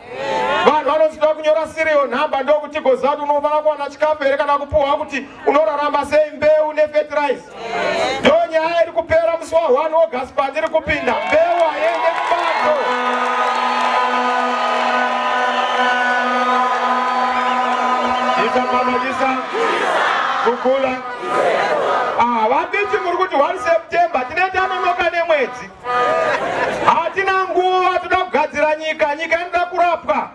Vanhu vanozoda kunyora serial number ndokuti goziva kuti unofanira kuwana chikafu here kana kupiwa kuti unorarama sei, mbeu nefertilizer. Ndo nyaya iri kupera musi wa 1 August pandiri kupinda. Mbeu haiende kubato. Isa mama isa kukula. Ah, vabiti muri kuti 1 September tinenge tanonoka nemwedzi. Hatina nguva, toda kugadzira nyika. Nyika inoda kurapwa.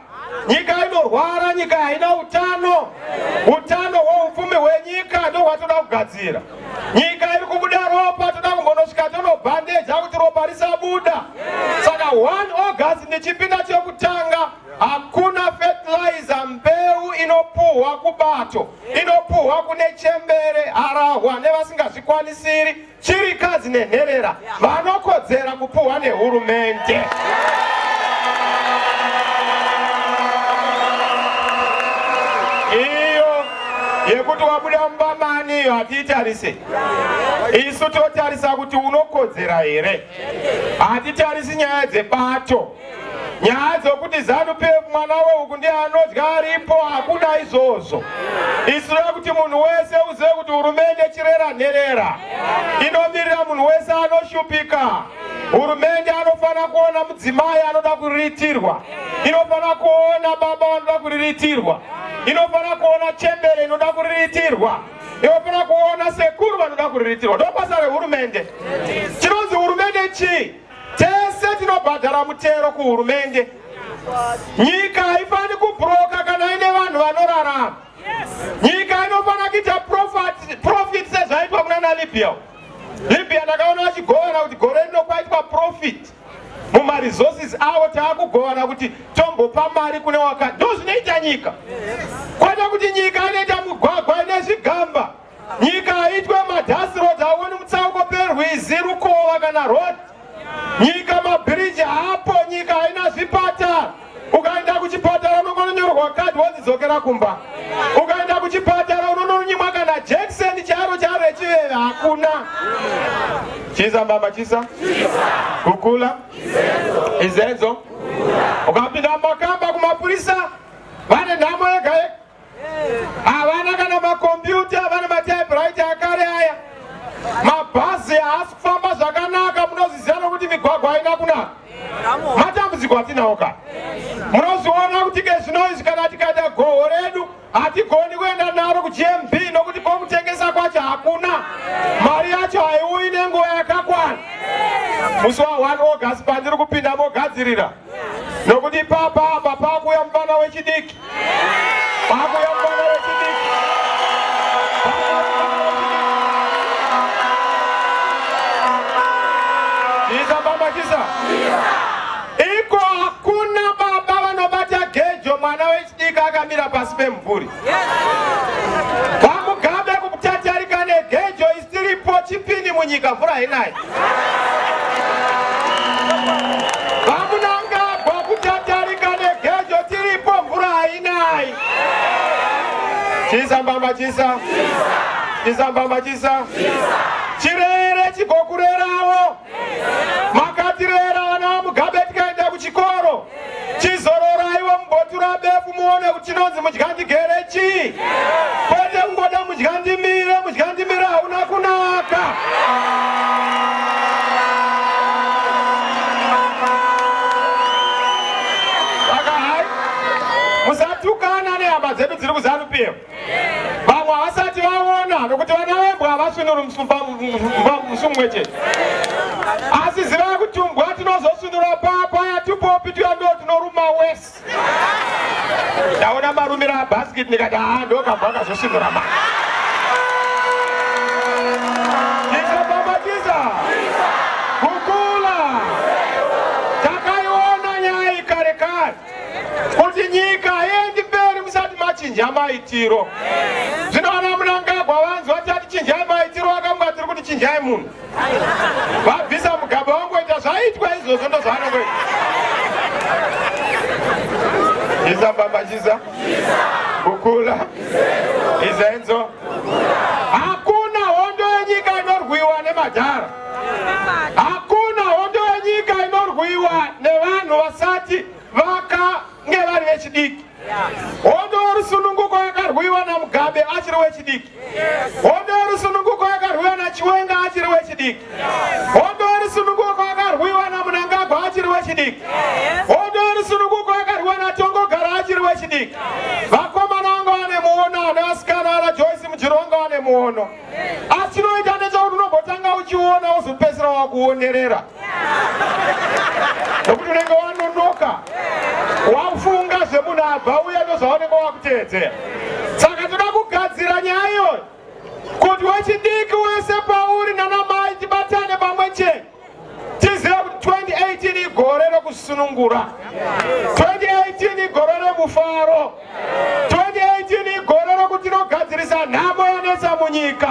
Nyika inorwara, nyika haina utano. Utano hweupfumi hwenyika ndohwatoda kugadzira. Nyika iri kubuda ropa, toda kumbonosvika tonobhandeja kuti ropa risabuda. Saka 1 August ndichipinda chekutanga, hakuna fertilizer, mbeu inopuhwa kubato, inopuhwa kune chembere, harahwa nevasingazvikwanisiri, chirikadzi nenherera vanokodzera kupuhwa nehurumende. Iyo yekuti wabuda mumba mani iyo hatiitarise isu, totarisa kuti unokodzera here. Hatitarisi nyaya dzebato, nyaya dzokuti ZANU PF mwana wehuku ndiye anodya aripo, hakuna izvozvo. Isu toda kuti munhu wese uzive kuti hurumende chirera nherera inomirira munhu wese anoshupika. Hurumende anofanira kuona mudzimai anoda kuriritirwa, inofanira kuona baba vanoda kuriritirwa, inofanira kuona chembere inoda kuriritirwa, inofanira kuona sekuru vanoda kuriritirwa. Ndo basa rehurumende. Chinonzi hurumende chii? Tese tinobhadhara mutero kuhurumende. Nyika haifani kubhuroka kana ine vanhu vanorarama. Nyika inofanira kuita profit sezvaitwa kuna naLibya. Libya ndakaona vachigovana kuti gore rino kwaitwa profit mumaresources avo, taakugovana kuti tombopa mari kune wakati. Ndo zvinoita nyika, kwete kuti nyika inoita mugwagwa ine zvigamba, nyika haitwe madust road, hauoni mutsauko perwizi rukova kana road, nyika mabhiriji hapo, nyika haina zvipatara. Ukaenda kuchipatara unongononyorerwa kadhi wonzi dzokera kumba. Ukaenda kuchipatara unononyimwa kana jekiseni charo charo rechiveve hakuna. Chisa mbama chisa kukula izenzo. Ukapinda mumakamba kumapurisa vane nhamo yega yega, havana kana makombiyuta, vane matypewriter akare aya. Mabhazi haasi kufamba zvakanaka, munozviziva nokuti migwagwa haina kunaka. Matambudziko atinawo ka munozviona kuti kezvino izvi kana tikaita goho redu hatigoni kuenda naro kuGMB nokuti kwokutengesa kwacho hakuna, mari yacho haiuyi nenguva yakakwana. Musi wa1 August pandiri kupinda mogadzirira, nokuti ipapa apa pakuuya mufana wechidiki, pakuuya mufana wechidiki. Chisa baba chisa. Iko hakuna baba vanobata gejo mwana wechidiki akamira pasi pemumvuri. VaMugabe kutatarika negejo isiripo chipini munyika mvura hainayi. VaMnangagwa kutatarika negejo tiripo mvura hainayi. Chisa mbamba chisa. Chisa mbamba chisa. Chirere chigokurerawo. Makatirera vana vaMugabe tikaenda kuchikoro. Chizororaiwo mumbotura befu muone kuti chinonzi mudyandigere chii. Kwete kungoda mudyandimire, mudyandimire hauna kunaka. Saka hai, musatukana nehama dzedu dziri kuZANU PF. Vamwe havasati vaona nokuti vana vembwa. Hatingasvinuri musi mumwe chete. Asi zivai kuti tumbwa tinozosvinura papa yatupopi tuya ndo tunoruma wese. Ndaona marumiro abasket ndikati haa ndokambwa kazosvinura ma. Ndikabhabhatiza kukula. Takaiona nyaya iyi kare kare kuti nyika haiendi mberi musati machinja maitiro. Zvino vana Mnangagwa vanzwa tati chinjai maitiro, vakamuka tiri kuti chinjai munhu. Vabvisa Mugabe vangoita zvaitwa izvozvo ndozvaanongoita. Isa baba chisa. Kukula. Izenzo. Hakuna hondo yenyika inorwiwa nemadhara. Hakuna hondo yenyika inorwiwa nevanhu vasati vakange vari vechidiki. Hondo yerusununguko yakarwiwa naMugabe achiri wechidiki. Hondo yerusununguko yakarwiwa naChiwenga achiri wechidiki. Hondo yerusununguko yakarwiwa naMnangagwa achiri wechidiki. Hondo yerusununguko yakarwiwa naTongogara achiri wechidiki. Vakomana vanga vane muono, nevasikana vana Joyce Mujuru vanga vane muono. Asi chinoita ndechekuti unombotanga uchiona wozopedzisira wakuonerera. Nokuti unenge wanonoka wafunga zvemunhu abva uye ndozvaunenge wakuteedzera. Saka toda kugadzira nyaya iyoyo kuti wechidiki wese pauri nanamai tibatane pamwe chete tizive kuti 2018 igore rokusunungura, 2018 igore remufaro, 2018 igore rokuti tinogadzirisa nhamo yanetsa munyika.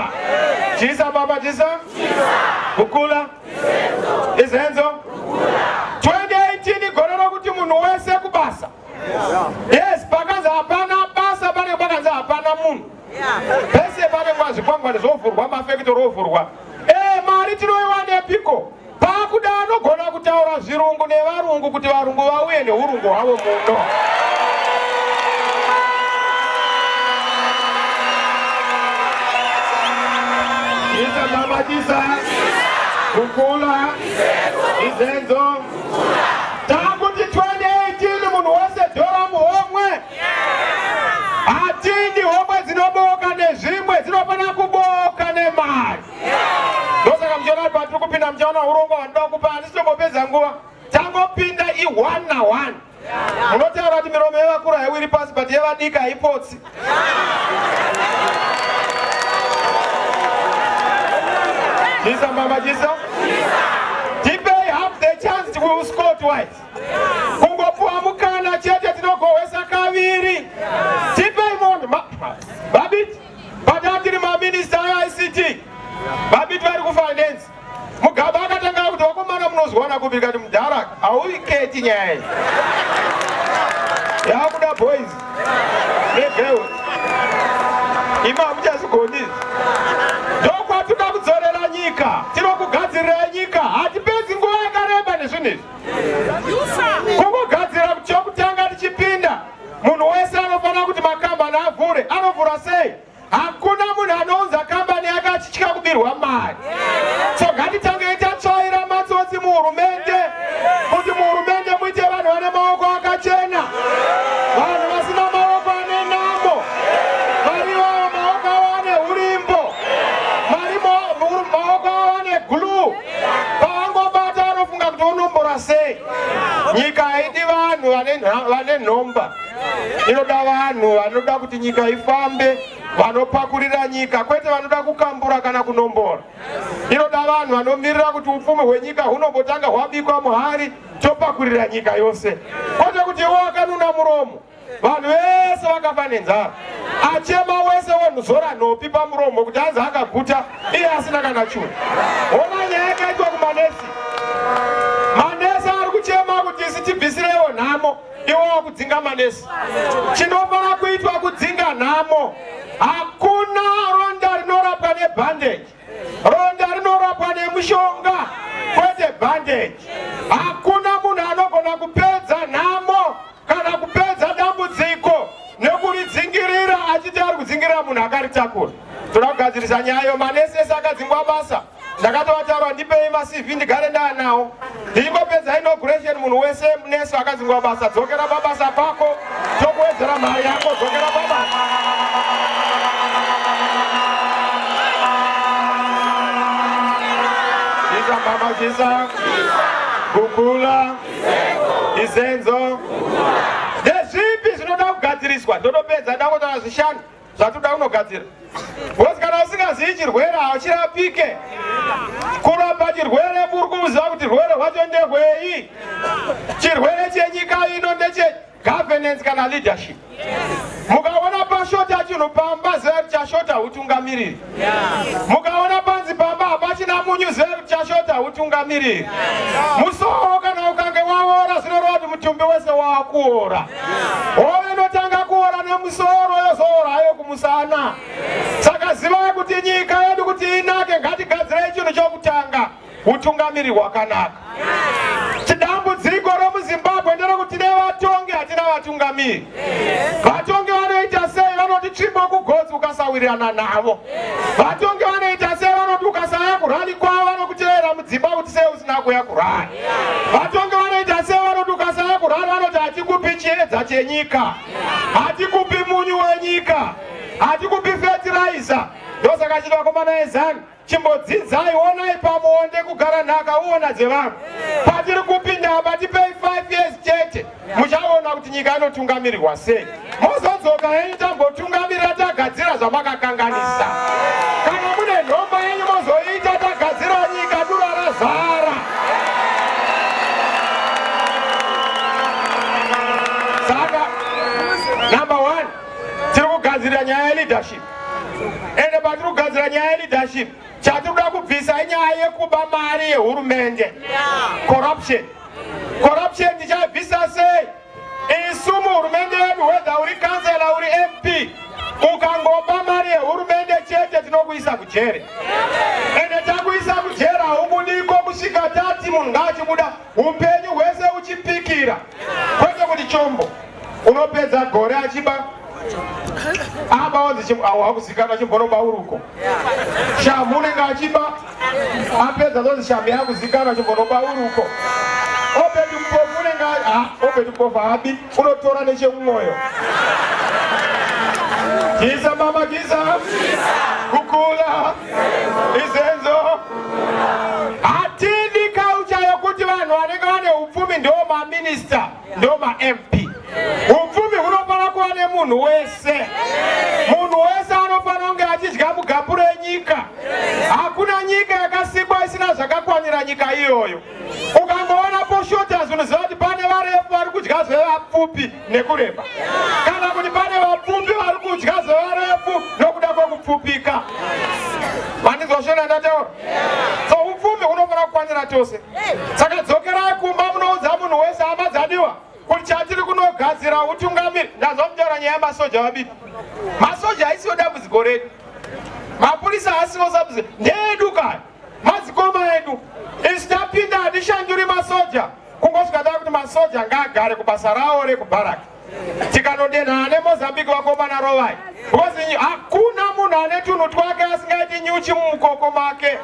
Chisa baba chisa kukula Izenzo 2018 igore rokuti munhu wese kubasa. Yes, pakanzi hapana basa panenge pakanzi hapana munhu. Pese panenge zvikwangwani zvovhurwa, mafekitori ovhurwa. Eh, mari tinoiwanepiko? Pakuda anogona kutaura zvirungu nevarungu kuti varungu vauye neurungu hwavo muno. Isa mama chisa kukula izenzo takuti 2018 munhu wese dhora muhomwe. Hatidi homwe dzinoboka nezvimwe, dzinofanira kuboka nemari. Ndosaka muchiona kuti patiri kupinda muchaona urongwa hwandinoda kupa, handisi tombopedza nguva, tangopinda i1 na1. Munotaura kuti miromo yevakuru haiwiri pasi but yevadiki haipotsi. Chisa mama chisa. Tipei half the chance we will score twice. Kungopuwa mukana chete tinogohwesa kaviri. Tipei munhu Babiti patiri maminista eICT. Babiti vari kufinance. Mugabe akatanga kuti vakomana munozwana kupi kati mudhara hauiketi nyaya iyi. Yakuda boys negirls. Imi hamuchazvigoni izvi. Ndokwatinoda kudzorera nyika, tinokugadzirirai nyika, hatipedzi nguva yakareba nezvinhu izvi. Kungogadzira kuti chokutanga tichipinda, munhu wese anofanira kuti makambani avhure. Anovhura sei? Hakuna munhu anounza kambani yake achitya kubirwa mari. So ngatitangei tatsvaira matsotsi muhurumende kuti muhurumende muite vanhu vane maoko akachena, vanhu vasina maoko ane namo, vari vavo maoko avo ane urimbo, mari maoko avo ane glue. Pavangobata vanofunga kuti vonombora sei. Nyika haidi vanhu vane nhomba. Inoda vanhu vanoda kuti nyika ifambe, vanopakurira nyika, kwete vanoda kukambura kana kunombora. Inoda vanhu vanomirira kuti upfumi hwenyika hunombotanga hwabikwa muhari, topakurira nyika yose, kwete kuti iwo wakanuna muromo, vanhu vese vakafa nenzara, achema wese wonzora nhopi pamuromo kuti anzi akaguta iye asina kana chunhu. Ona nyaya yakaitwa kumanesi. Manesi ari kuchema kuti isi tibvisirewo nhamo. Iwe wakudzinga manesi. Chinofanira kuitwa kudzinga nhamo. Hakuna ronda rinorapwa nebandage. Ronda rinorapwa nemushonga kwete bandage. Hakuna munhu anogona kupedza nhamo kana kupedza dambudziko nekuridzingirira achiti ari kudzingirira munhu akaritakura. Toda kugadzirisa nyaya iyo. Manesi ese akadzingwa basa. Ndakatovataura ndipei maCV ndigare ndaanawo. Ndichingopedza inauguration munhu wese nesi akadzingwa basa dzokera pabasa pako tokuwedzera mari yako dzokera pabasa. Chisa mbama chisa. Kukula. Izenzo. Ndezvipi zvinoda kugadziriswa? Ndotopedza ndangotaura zvishanu zvatoda kunogadzira. Because kana usingazivi chirwere hachirapike. Kurapa chirwere muri kuziva kuti rwere rwacho ndehwei. Chirwere chenyika ino ndeche governance kana leadership. Mukaona pashota chinhu pamba ziva kuti chashota hutungamiriri. Mukaona panzi pamba hapachina munyu ziva kuti chashota hutungamiriri. Musoro kana ukange waora zvinoreva kuti mutumbi wese wakuora. Hove inotanga kuora nemusoro yozoora hayo kumusana. Saka zivai kuti nyika yedu kuti inake ngatigadzirei chinhu chokutanga hutungamiriri hwakanaka. Dambudziko romuZimbabwe nderekuti tine vatongi hatina vatungamiri. Vatongi vanoita sei? Vanoti tsvimbo kugotsi ukasawirirana navo. Vatongi vanoita sei? Vanoti ukasaya kurali kwavo vanokutevera mudzimba kuti sei usina kuya kurali. Vatongi vanoita sei? Vanoti ukasaya kurali vanoti hatikupi chiedza chenyika, hatikupi munyu wenyika, hatikupi fetiraiza. Ndosaka chiti vakomana eZanu Chimbodzidzai, onai pamuonde kugara nhaka uona dzevamwe. Patiri kupinda apa tipei 5 years chete, muchaona kuti nyika inotungamirirwa sei. Mozodzoka henyu tambotungamirira tagadzira zvamakakanganisa. Kana mune nhomba yenyu mozoita tagadzira nyika dura razara. Saka number one, tiri kugadzirira nyaya yeleadership. Ende patiri kugadzira nyaya yeleadership, chatiri kuda kubvisa inyaya yekuba mari yehurumende, corruption. Corruption tichaibvisa sei? Isu muhurumende yedu, whether uri kansela uri MP, ukangoba mari yehurumende chete tinokuisa kujere. Ende takuisa kujere haubudiko kusvika tati munhu ngaachibuda, upenyu hwese uchipikira, kwete kuti chombo unopedza gore achiba aba wanzi wakuzikanwa chimbonoba uruko shamu unenge achiba apedza zonzi shamu yakuzikanwa chimbonoba uruko obedi mupofu unenge obedi mupofu haabi unotora nechemumwoyo kisa mama kisa kukula izenzo hatidi kaucha yokuti vanhu vanenge vane upfumi ndo maminista ndo maMP. Upfumi hunofanira kuva nemunhu wese. Munhu wese anofanira kunge achidya mugapu renyika. Hakuna nyika yakasikwa isina zvakakwanira nyika iyoyo. Ukangoona poshota zvinhu ziva kuti pane varefu vari kudya zvevapfupi nekureba, kana kuti pane vapfupi vari kudya zvevarefu nokuda kwekupfupika. Mandinzwa shona ndataura? So upfumi hunofanira kukwanira tose. Saka dzokerai kumba munoudza munhu wese hama dzadiwa kuti chatiri kunogadzira utungamiri. Ndazwa kutaura nyaya yemasoja vabiti. Masoja haisiwo dambudziko redu, mapurisa haasiwo dambudziko ndeedu kaya madzikoma edu. Isu tapinda hatishanduri masoja, kungosvika taa kuti masoja ngaagare kubasa rawo rekubharaki. Tikanodenhana neMozambique vakomana rovai, because hakuna munhu ane tunhu twake asingaiti nyuchi mumukoko make,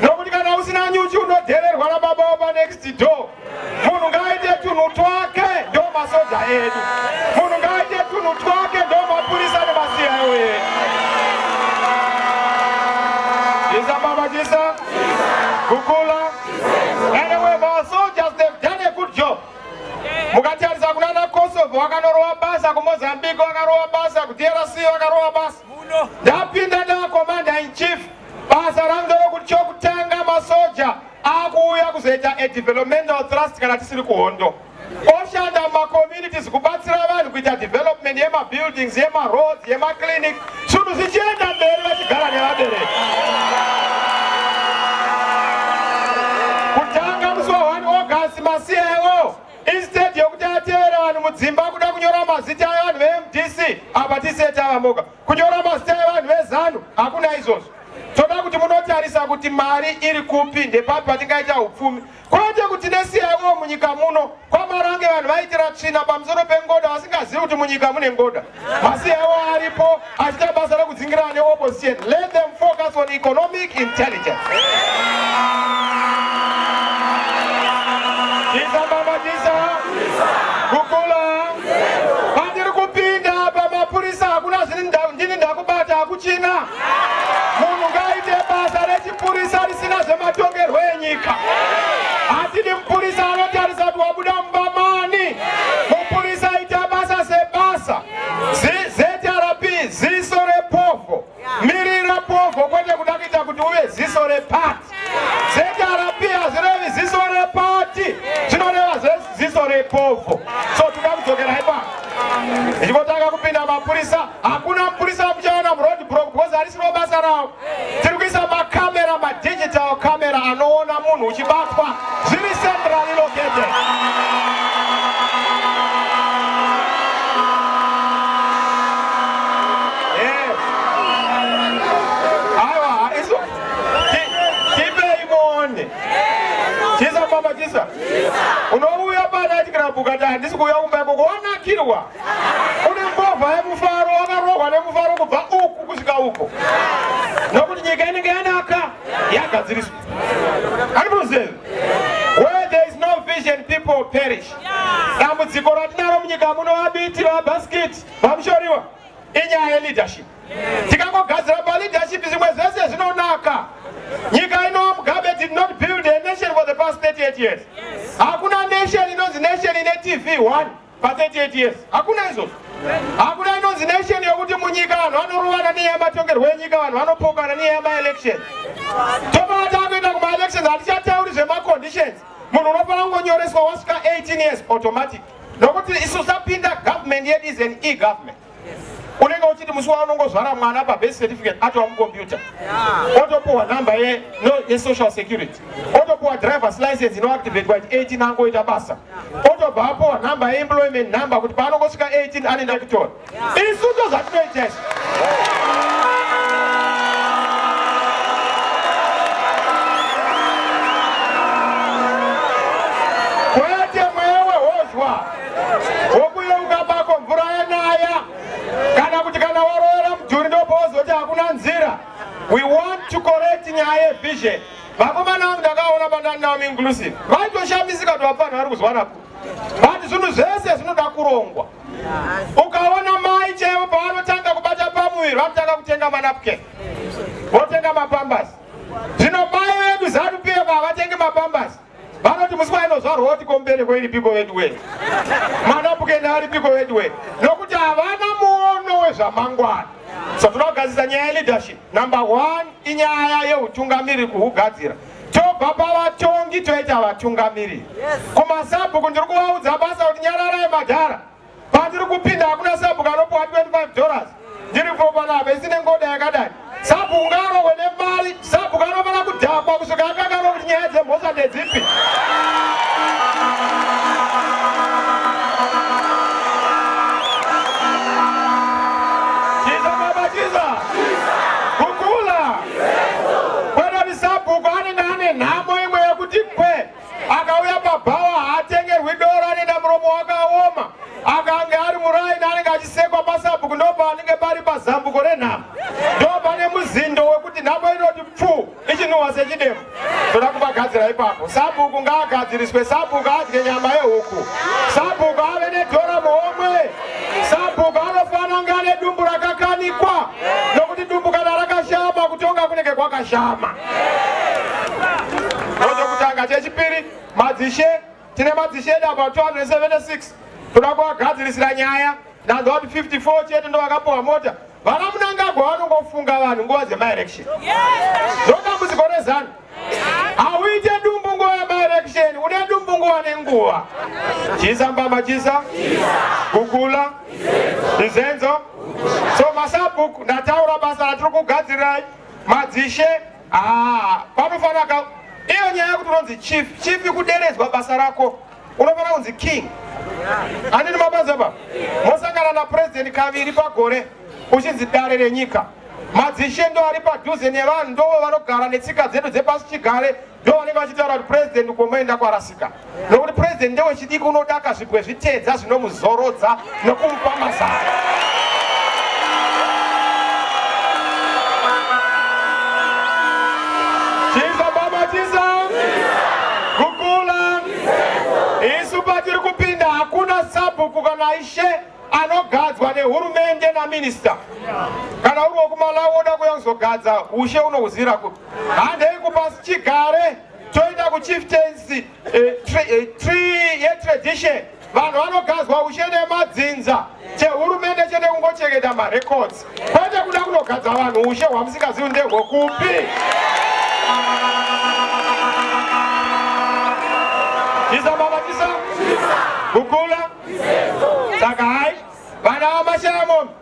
nokuti kana usina nyuchi unodhererwa nababa wapa next door. Munhu ngaaite tunhu twake, ndo masoja edu. Munhu ngaaite tunhu twake, ndo mapurisa nemaCIO edu. Chisa baba chisa kukula. Anyway, our soldiers, they've done a good job. Mukatarisa kunana Kosovo vakanorova basa, kuMozambique vakarova basa, kuDRC vakarova basa. Ndapinda ndaa commander in chief, basa rangu nderekuti chokutanga masoja akuuya kuzoita a developmental trust kana tisiri kuhondo, oshanda mumacommunities kubatsira vanhu kuita development yemabuildings, yemaroads, yemaclinic, zvinhu zvichienda mberi vachigara nevabereki. Kutanga musi wa 1 August, maCIO instead yokuti atevere vanhu mudzimba kuda kunyora mazita evanhu veMDC, apa tisiye tava moga kunyora mazita evanhu veZANU, hakuna izvozvo. Toda kuti munotarisa kuti mari iri kupi, ndepapi patingaita upfumi, kwete kuti neCIO munyika muno kwaMarange vanhu vaitira tsvina pamusoro pengoda vasingazivi kuti munyika mune ngoda. MaCIO aripo achiita basa rekudzingira neopposition. Let them focus on economic intelligence. Chisa baba chisa kukula pandiri kupinda pamapurisa hakuna zviri ndini ndakubata hakuchina. Munhu ngaaite basa rechipurisa risina zvematongerwo enyika. ziso repati. ZRP hazvirevi ziso repati, zvinoreva ziso repovho. So toda kudzokera ipapo. Ichingotanga kupinda mapurisa, hakuna mupurisa muchaona muroad block because harisiro basa ravo. Tiri kuisa makamera, madigital camera anoona munhu uchibatwa zviri centrally located. Yes. Aiwa, isu tipei muone. Chisa baba chisa. Unouya panight club ukati handisi kuuya kumba ikoko wanakirwa. Une mbovha yemufaro wakarohwa nemufaro kubva uku kusvika uko. Nokuti nyika inenge yanaka yagadziriswa. Handimuzivi. Where there is no vision people perish. Dambudziko ratinaro munyika muno vabiti vabhasikiti vamushoriwa inyaya yeleadership. Tikangogadzira paleadership zvimwe zvese zvinonaka. Nyika ino Mugabe did not build a nation for the past 38 years. Hakuna nation inonzi nation ine TV 1 pa 38 years. Hakuna izvozvo. Hakuna inonzi nation yokuti munyika vanhu vanorovana nenyaya yematongerwo enyika, vanhu vanopokana nenyaya yemaelections. Tobva takuenda kumaelections hatichatauri zvemaconditions. Munhu unofanira kungonyoreswa wasvika 18 years automatic. Nokuti isu tapinda government yedu is an e-government. Unenge uchiti musi waunongozvara mwana pabirth certificate atova mucomputer, otopuwa namba yesocial security, otopuwa driver's license inoactivatwa at 18 angoita basa, otobva apuwa namba yeemployment number kuti paanongosvika 18 anoenda kutora. Isu ndo zvatinoita izvi. Kwete mweya wehozhwa wokuyeuka bako mvura yanaya, kana kuti kana waroora mudhuri ndopowozoti hakuna nzira. We want to correct nyaya yevision. Vakomana vangu ndakaona pandandinawo inclusive vaitoshamisika kuti vapfanha vari kuzwanapo, but zvinhu zvese zvinoda kurongwa. Ukaona mai chaivo pavanotanga kubata pamuviri vanotanga kutenga manapkin, votenga mapambasi. Zvino mai vedu ZANU PF havatengi mapambasi, vanoti musi wainozvarwa oti kombereko iripiko vedu wee, manapukeni aripiko vedu wee, nokuti havana muono wezvamangwana. So toda kugadzirisa nyaya yeleadership. Number 1 inyaya yeutungamiri, kuhugadzira. Tobva pavatongi toita vatungamiriri. Kumasabhuku ndiri kuvaudza basa kuti nyararai madhara, pandiri kupinda hakuna sabhuku anopuwa $25. Ndiri panapa isine ngoda yakadai. Sabhuku ngaarohwe nemari. Sabhuku anofanira kudhakwa kusvika akanganwa kuti nyaya dzemhosva ndedzipi. Chisa baba chisa. Kukula. Kwete sabhuku anenge ane nhamo imwe yekuti kwe akauya pabhawa haatengerwi doro, anoenda muromo wakaoma. Akange ari muraini anenge achisekwa pasabhuku, ndopaanenge pari pazambuko renhamo, ndopane muzindo wekuti nhamo inoti pfu ichinhuhwa sechidemo. Toda kuvagadzira ipapo. Sabhuku ngaagadziriswe, sabhuku adye nyama yehuku, sabhuku ave nedhora muhomwe, sabhuku anofanira kunge ane dumbu rakakanikwa, nokuti dumbu kana rakashama kutonga kunenge kwakashama. Ndochokutanga. Chechipiri, madzishe. Tine madzishe edu about 276, toda kuvagadzirisira nyaya. Ndanzwa kuti 54 chete ndo vakapuwa mota. Vana Mnangagwa vanongofunga vanhu nguva dzemaelection. Ndodambudziko reZANU. Hauite dumbu nguva yemaelection, une dumbu nguva nenguva. Chisa mbamba chisa, gugula, izenzo. So masabhuku ndataura basa ratiri kugadzirirai madzishe. Panofanira ka iyo nyaya yekuti unonzi chief, chief kuderedzwa basa rako, unofanira kunzi king. Handini mabasa pa mosangana napresident kaviri pagore uchinzi dare renyika. Madzishe ndo ari padhuze nevanhu, ndo vanogara netsika dzedu dzepasi chigare, ndo vanenge vachitaura kuti president ukomoenda kwarasika, nokuti president ndewechidiki unodaka zvibwe zvitedza zvinomuzorodza nokumupa mazano. Chisa baba chisa, gugula. Isu patiri kupinda hakuna sabhuku kana ishe anogadzwa nehurumende naminista. Kana uri wekuMalawi woda kuuya kuzogadza ushe unohuzira kupi? Handei kupasi chigare, toenda kuchieftaincy tree yetradition. Vanhu vanogadzwa ushe nemadzinza, chehurumende chete kungochengeta marecords, kwete kuda kunogadza vanhu ushe hwamusingazivi ndehwekupi. Chisa baba chisa. Kukula. Saka hai vana vamashaya mombe.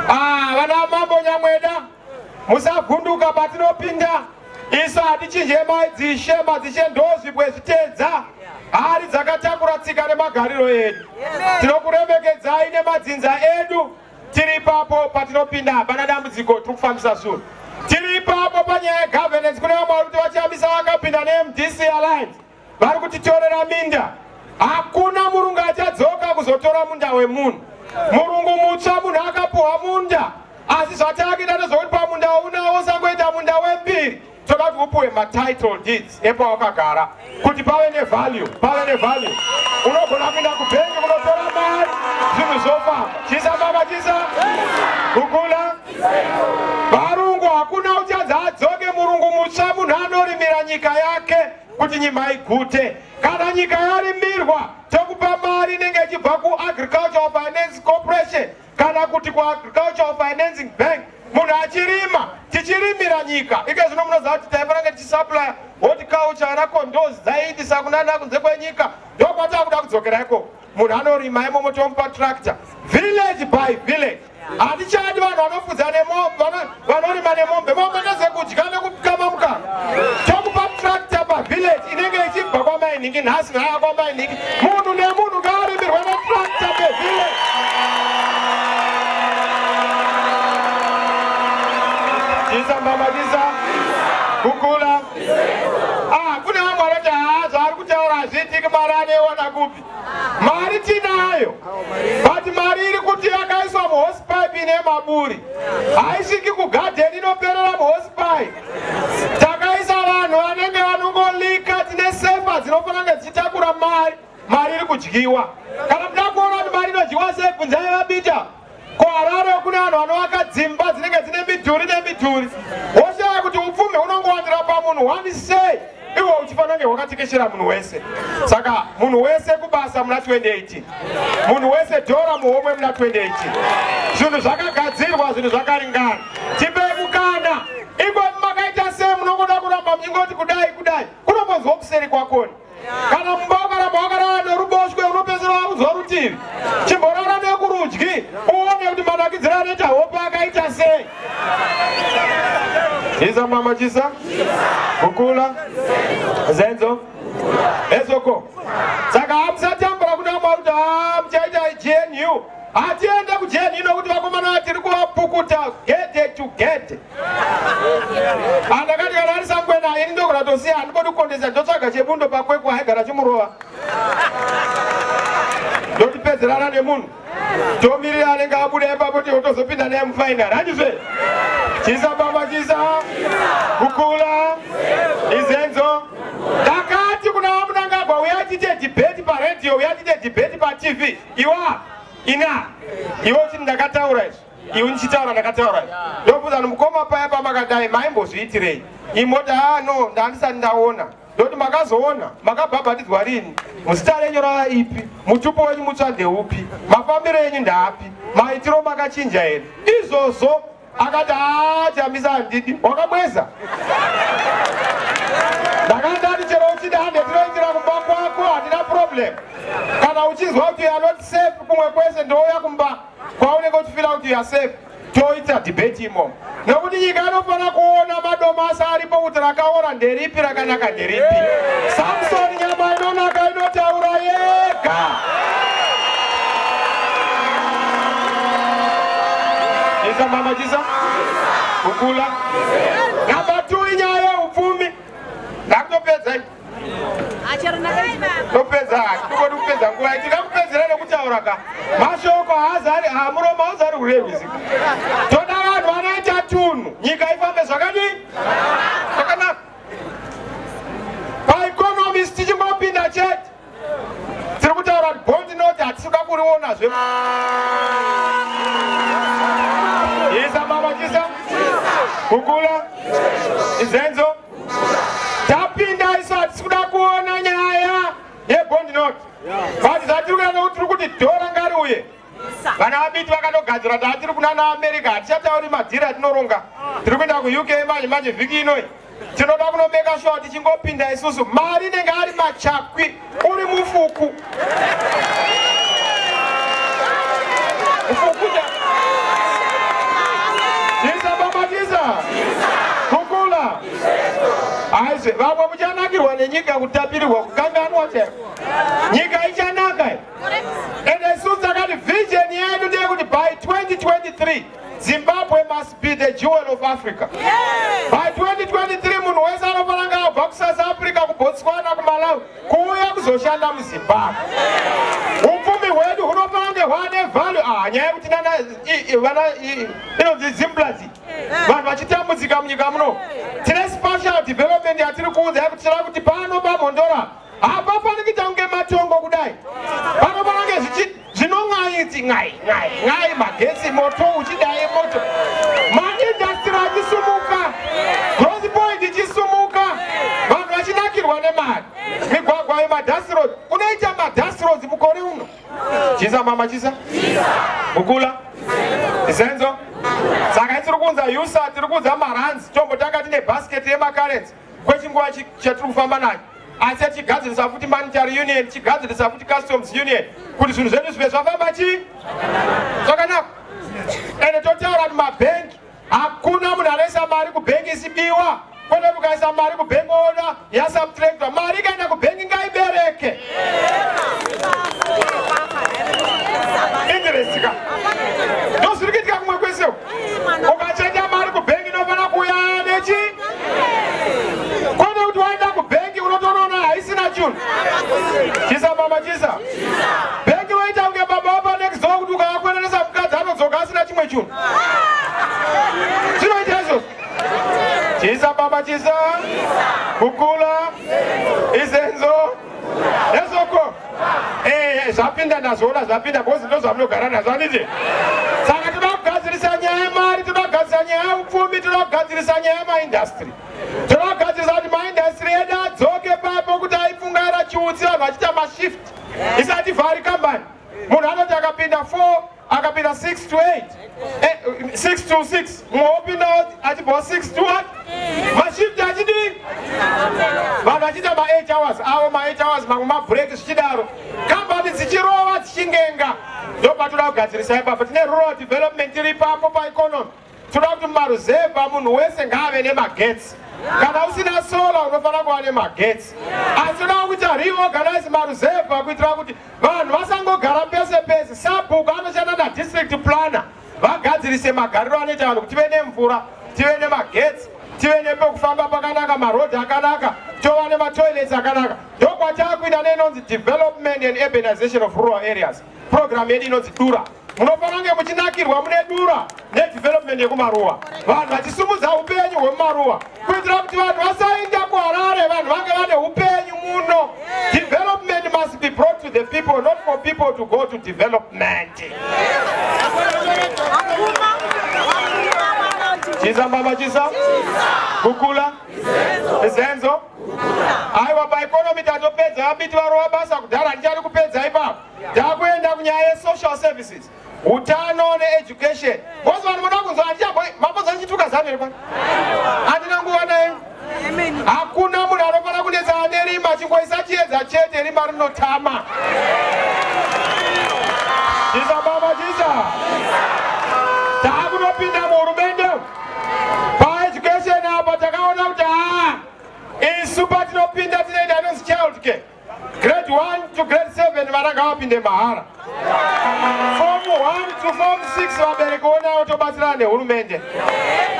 Ah, vana vamambo Nyamweda musavhunduka patinopinda. Isu hatichinje madzishe, madzishe ndozvibwe zvitedza hari dzakatakura tsika nemagariro edu. Tinokuremekedzai nemadzinza edu. Tiri ipapo patinopinda, hapana dambudziko, tiri kufambisa zvinhu. Tiri ipapo panyaya yegovernance, kune vamwe vari kuti vaChamisa vakapinda neMDC Alliance, vari kutitorera minda. Hakuna murungu achadzoka kuzotora munda wemunhu. Murungu mutsva munhu akapuhwa munda, asi zvatakuita ndezvokuti pamunda waunawo usangoita munda wembiri. Toda kuti upuwe matitle deeds epawakagara kuti pave nevalue, pave nevalue. Unogona kuenda kubhengi kunotora mari, zvinhu zvofamba. Chisa baba, chisa kukula varungu. Hakuna uchanzi adzoke murungu mutsva, munhu anorimira nyika yake kuti nyima igute. Kana nyika yarimirwa, tokupa mari inenge ichibva kuAgricultural Finance Corporation kana kuti kuAgricultural Financing Bank, munhu achirima, tichirimira nyika. Ike zvino munoziva kuti taifanira kunge tichisupplya horticulture ana condos dzaiitisa kunana kunze kwenyika, ndokwatakuda kudzokera ikoko. Munhu anorima imomo tomupa tractor village by village. Hatichadi vanhu vanofudza nemombe, vanorima nemombe. Mombe ndezekudya nekukama mukaka. Tokupa tractor pavillage inenge ichibva kwamainhingi nhasi nhaya kwamainhingi. Munhu nemunhu ngaarimirwe netractor pevillage. Chisa mama chisa kukula. Ah, kune vamwe vanoti haa zvaari kutaura hazviitiki, mari anoiwana kupi? Mari tinayo, but mari iri kuti yakaiswa muhosepipe ine maburi, haisviki kugadheni, inoperera muhosepipe. Takaisa vanhu vanenge vanongolika, tine sefa dzinofanira kunge dzichitakura mari. Mari iri kudyiwa. Kana muda kuona kuti mari inodyiwa sei, bvunzai vaBita. KuHarare kune vanhu vanovaka dzimba dzinenge dzine midhuri nemidhuri, woshaya kuti upfumi hunongowandira pamunhu one sei, iwo uchifanira kunge hwakatekeshera munhu wese. Saka munhu wese kubasa muna 2018, munhu wese dhora muhomwe muna 2018. Zvinhu zvakagadzirwa, zvinhu zvakaringana. Tipei mukana. Iko makaita sei munongoda kuramba muchingoti kudai kudai, kunombonzwa kuseri kwakoni. Kana mumba ukaramba wakarara neruboshwe unopedzisira wakunzwa rutivi. Chimborara nekurudyi uone kuti manakidziro anoita hope akaita sei. Chisa mama chisa. Kukula. Zenzo. Ezoko. Saka hamusatambura kuna Mwari kuti haa muchaita GNU. Hatiende kuGNU nokuti vakomana tiri kuvapukuta gede to gede. Andakati kana ari sangwena ini ndogona tosiya, handibodi kukondesa, ndotsvaga chebundo pakwekwe aigara chimurova, ndotipedzerana nemunhu, tomirira anenge abuda ipapo tozopinda naye mufainari. Handizve? Chisa baba chisa kukula izenzo. Ndakati kuna vaMnangagwa, uya tiite debate paradio, uya tiite debate paTV. Iwa ina iwe uchiti ndakataura izvi, iwe ndichitaura ndakataura izvi. Ndobvunza kuti mukoma paya pamakadai maimbozviitirei? Imoti haa no, ndandisati ndaona. Ndoti makazoona, makabhabhatidzwa rini? Muzita renyu rava ipi? Mutupo wenyu mutsva ndeupi? Mafambiro enyu ndaapi? Maitiro makachinja here? Izvozvo akati haa Chamisa handidi. Wakabweza. Ndakati ndati chero uchida hande tinoitira kumba kwako, handina problem. Kana uchinzwa kuti you are not safe kumwe kwese, ndouya kumba kwaunenge uchifila kuti you are safe, toita debate imomo. Nokuti nyika inofanira kuona madomasi aripo kuti rakaora nderipi, rakanaka nderipi. Samson, nyama inonaka inotaura yega. Chisa mama chisa kukula. Namba 2 inyaya yeupfumi. Ndakutopedza iyi. Topedza, tikodi kupedza nguva iyi. Tingakupedzera nekutaura ka. Mashoko haazari, hamuromo hauzari hurevisi. Toda vanhu vanoita tunhu, nyika ifambe zvakadii? Zvakanaka. Paeconomist tichingopinda chete. Tiri kutaura kuti bond note hatisi kuda kurionazve. Isa baba chisa. Kukula. Izenzo. Tapinda isu hatisi kuda kuona nyaya yebond note. But zvatiri kuda nokuti tiri kuti dhora ngariuye. Vana vaBiti vakatogadzira kuti hatiri kunana America, hatichatauri madhiri atinoronga. Tiri kuenda kuUK manje manje vhiki inoi. Tinoda kunomeka shuwa tichingopinda isusu mari inenge ari machakwi uri mufuku. Mufuku cha. Chisa baba chisa. Kukula. Aizve vamwe muchanakirwa nenyika kutapirirwa kukanganwa chaiko. Nyika ichanaka. Ende isusu takati vision yedu ndeyekuti by 2023 Zimbabwe must be the jewel of Africa. Yes. By 2023 munhu wese anofanira kunge abva kuSouth Africa, kuBotswana, kuMalawi kuuya kuzoshanda muZimbabwe. Upfumi hwedu hunofanira kunge hwane value. Ah, nyaya yekuti nana vana inonzi Zimplazi vanhu vachitambudzika munyika muno. Tine spatial development yatiri kuudza yekuti tira kuti pano paMhondora Hapafaniki kuita kunge matongo kudai. Panofanira kunge zvichi zvinon'aitsi n'ai n'ai n'ai magetsi moto uchidai moto. Maindastry achisumuka. Growth point ichisumuka. Vanhu vachinakirwa nemari. Migwagwa yemadust roads. Unoita madust roads mukore uno. Chisa mama chisa. Mukula. Isenzo. Saka tiri kuunza USA, tiri kuunza marands, tombotanga tine basket yemacurrency. Kwechinguva chatiri kufamba nacho asi achigadzirisa futi monetary union tichigadzirisa futi customs union kuti zvinhu zvedu zvive zvafamba chii zvakanaka ende totaura kuti mabhengi hakuna munhu anoisa mari kubhengi isibiwa kwete mukaisa mari kubhengi ona yasubtractwa mari ikaenda kubhengi ngaibereke interest ka ndozviri kuitika kumwe kwese ukachenda mari kubhengi inofanira kuuya nechi kwete kuti waenda kubhengi unotonoona haisina chunhu chisa mama chisa bhengi roita kunge baba wapa next door kuti ukavakwereresa mukadzi anodzoka asina chimwe chunhu zvinoita izvozvo chisa baba chisa kukula izenzo Ezoko. Eh, zvapinda ndazviona zvapinda because ndozvamunogara nazvo handiti? Saka toda kugadzirisa nyaya yemari, toda kugadzirisa nyaya yeupfumi, toda kugadzirisa nyaya yemaindastry. Toda kugadzirisa kuti maindastry edu adzoke papo kuti aipfungaira chiutsi vanhu vachiita mashift isati vhari kambani. Munhu anoti akapinda 4 akapinda 6 to 8 6 to 6 mumwe wopinda achibva 6 to 1 mashift achidii vanhu vachiita ma8 hours avo ma8 hours mamwe mabreak zvichidaro kambani dzichirova dzichingenga ndopatoda kugadzirisa ipapo tine rural development iri ipapo paeconomy Toda kuti mumaruzevha munhu wese ngaave nemagetsi. Kana usina solar unofanira kuva nemagetsi. Asi toda kuita reorganize maruzevha kuitira kuti vanhu vasangogara pese pese. Sabhuku anoshanda nadistrict planner vagadzirise magariro anoita vanhu kuti tive nemvura, tive nemagetsi, tive nepekufamba pakanaka, marodhi akanaka, tova nematoilets akanaka. Ndokwataakuita neinonzi development and urbanization of rural areas. Program yedu inonzi Dura. Munofanira kunge muchinakirwa mune dura nedevelopment yekumaruwa, vanhu vachisumudza upenyu hwemumaruwa kuitira kuti vanhu vasaenda kuHarare, vanhu vange vane upenyu muno. Development must be brought to the people, not for people to go to development. Chisa mama chisa kukula izenzo aiwa paeconomy tatopedza vabiti varova basa kudhara ndichari kupedza ipapo Takuenda kunyaya yesocial services, utano needucation. Because vanhu voda kunzwa handichambo mambonzwa ndichituka zanu here pano? Handina nguva naye. Hakuna munhu anofanira kunetsana nerima, chingoisa chiedza chete, rima rinotama. Chisa baba chisa. Takunopinda muhurumende paeducation apa takaona kuti haa isu patinopinda tinoenda inonzi child care. Grade 1 to grade 7 vana ngavapinde mahara. Form 1 to form 6 vabereki onawo tobatsirana nehurumende.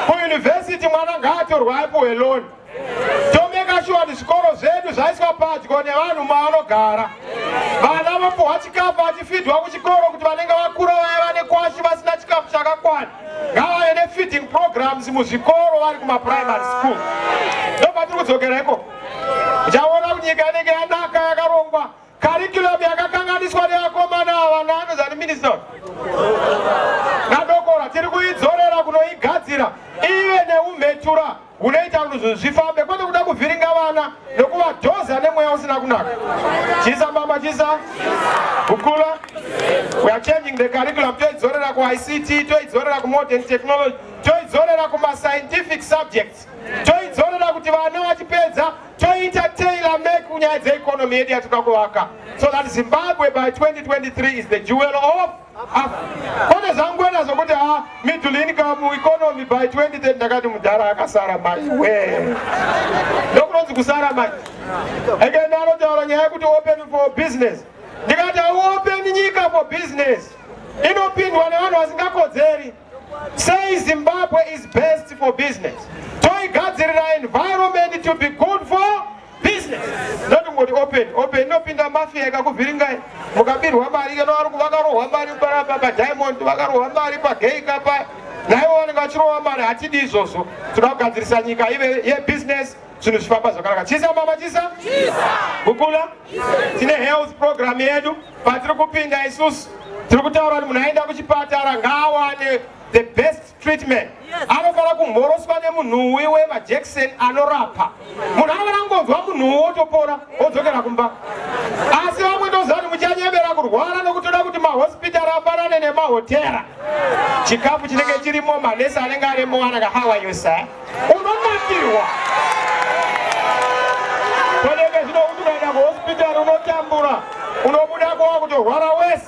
Kuuniversity mwana ngaatorwe apiwe loan. Tomeka sure kuti zvikoro zvedu zvaiswa padyo nevanhu mavanogara. Vana vopuhwa chikafu vachifidwa kuchikoro kuti vanenge vakura vaya vane kwashi vasina chikafu chakakwana ngavave nefeeding programs muzvikoro vari kumaprimary school. Ndopatiri kudzokera ikoko. Uchaona kuti nyika inenge yanaka yakarongwa. Curriculum yakakanganiswa nevakomana ava naanozani minister nadokora tiri kuidzorera kunoigadzira ive neumhetura hunoita kuti zvinhu zvifambe kwete kuda kuvhiringa vana nekuvadhoza nemweya usina kunaka. Chisa mama chisa kukula. We are changing the curriculum toidzorera kuICT toidzorera kumodern technology toidzorera kumascientific subjects toidzorera kuti kuti vana vachipedza toita tailor make kunyaya dzeeconomy yedu yatinoda kuvaka, so that Zimbabwe by 2023 is the jewel of Africa. Kwete zvangwena zvokuti ha middle income economy by 2030. Ndakati mudhara akasara, mai we, ndokunonzi kusara mai. Ekaenda anotaura nyaya yekuti open for business. Ndikati hauopen nyika for business, inopindwa nevanhu vasingakodzeri. Say Zimbabwe is best for business, toigadzirira environment to be good for business, not kungoti open open. Inopinda mafia ikakuvhiringai, mukabirwa mari. Keno vakarohwa mari paDiamond, vakarohwa mari paGeika pa naivo vanenge vachirova mari. Hatidi izvozvo. Toda kugadzirisa nyika ive yebusiness, zvinhu zvifamba zvakanaka. Chisa mama, chisa kukula. Tine health program yedu patiri kupinda isusu. Tiri kutaura kuti munhu aenda kuchipatara ngaawane the best treatment. Anofanira kumhoroswa nemunhuwi wemajackson anorapa. Munhu anofanira kungonzwa munhuwi wotopora, wodzokera kumba. Asi vamwe ndoziva kuti muchanyevera kurwara nokutoda kuti mahospitari afanane nemahotera, chikafu chinenge chirimo, manesi anenge arimo anaka, "How are you, sir?" Unonakirwa. Konenge zvino kuti ukaenda kuhospitari unotambura, unobuda kowa kutorwara wese,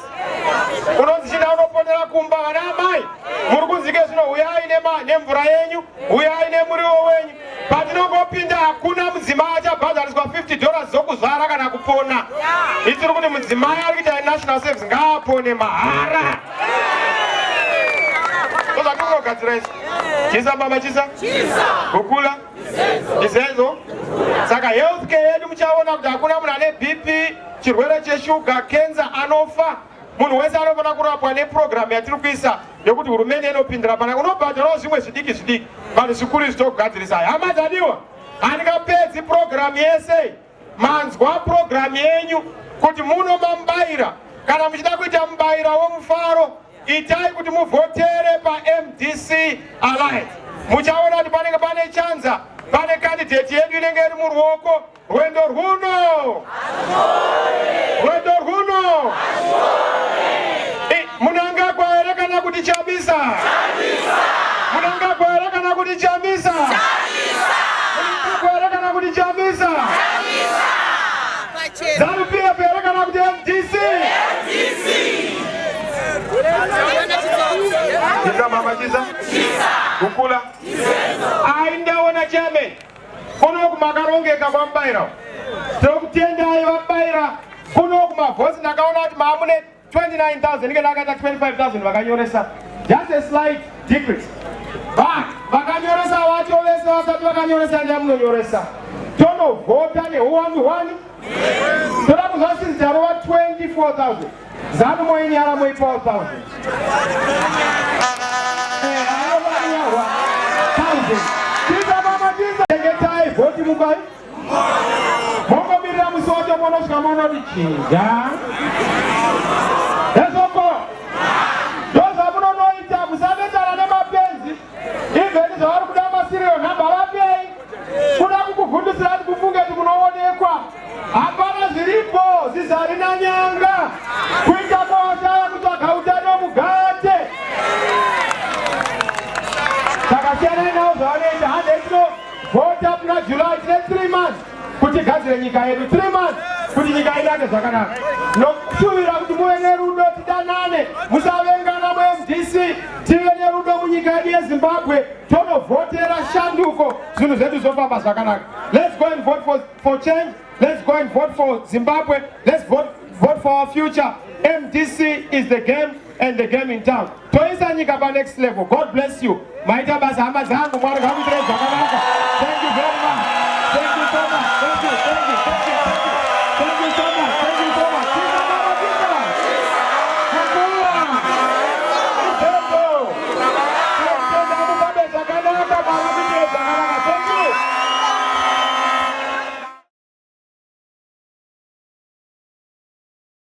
unonzi chinda unoponera kumba. Vana amai muri kunzike zvino, uyai nemvura yenyu, uyai nemuriwo wenyu. Patinongopinda hakuna mudzimai achabhadhariswa $50 dzokuzvara kana kupona. Itiri kuti mudzimai ari kuita national service ngaapone mahara. Ndozvatinogadzira izvi. Chisa mama, chisa kukula izezo. Saka health care yedu muchaona kuti hakuna munhu ane BP, chirwere cheshuga, kenza anofa. Munhu wese anofanira kurapwa nepurogiramu yatiri kuisa yokuti hurumende inopindira pana unobhadharawo zvimwe zvidiki zvidiki, vanhu zvikuru zvitogadzirisa. Hama dzadiwa, handingapedzi purogiramu yese. Manzwa purogiramu yenyu kuti muno mamubayira. Kana muchida kuita mubayira womufaro, itai kuti muvhotere paMDC Alliance. Muchaona kuti panenge pane chanza, pane candidate yedu inenge iri muruoko. Rwendo rwuno, rwendo rwuno, Mnangagwa here kana kuti Chamisa? Mnangagwa here kana kuti Chamisa? Mnangagwa here kana kuti Chamisa? ZANU PF here kana kuti MDC? Chisa mama, chisa kukula. Ai, ndaona chairman kunoku makarongeka kwamubayira. Tokutendai vamubayira. Kunoku mavhosi ndakaona kuti maamune 29,000, inge ndakaita 25,000 vakanyoresa, just a slight decrease, but vakanyoresa vacho vese vasati vakanyoresa ndamunonyoresa, tonovhota neuwandu hwani. Toda kuzva sinzi tarova 24,000. ZANU moinyara, moipa 1000. Chisa mama, chisa. Chengetai vhoti mukai mongomirira musi wacho, monosvika monoti chinja ezvoko. Ndozvamunonoita. Musanetsana nemapenzi. Even zvavari kuda maserial number, vapei. Kuda kukuvhundisira kuti mufunge kuti munoonekwa. Hapana zviripo, zizarina nyanga. Kuita kwawashaya kutsvaga utano mugate. Saka siyanai navo zvavanoita. Handei tinovhota muna July. Tine 3 months kuti tigadzire nyika yedu, 3 months kuti nyika idake zvakanaka. Nokushuvira kuti muve nerudo, tidanane, musavengana muMDC, tive nerudo munyika yedu yeZimbabwe. Tonovhotera shanduko, zvinhu zvedu zvofamba zvakanaka. Let's go and vote for change. Let's go and vote for Zimbabwe. Let's vote for our future. MDC is the game and the game in town. Toisa nyika pa next level. God bless you. Maita basa, hama dzangu. Mwari ngakuitirei zvakanaka. Thank you very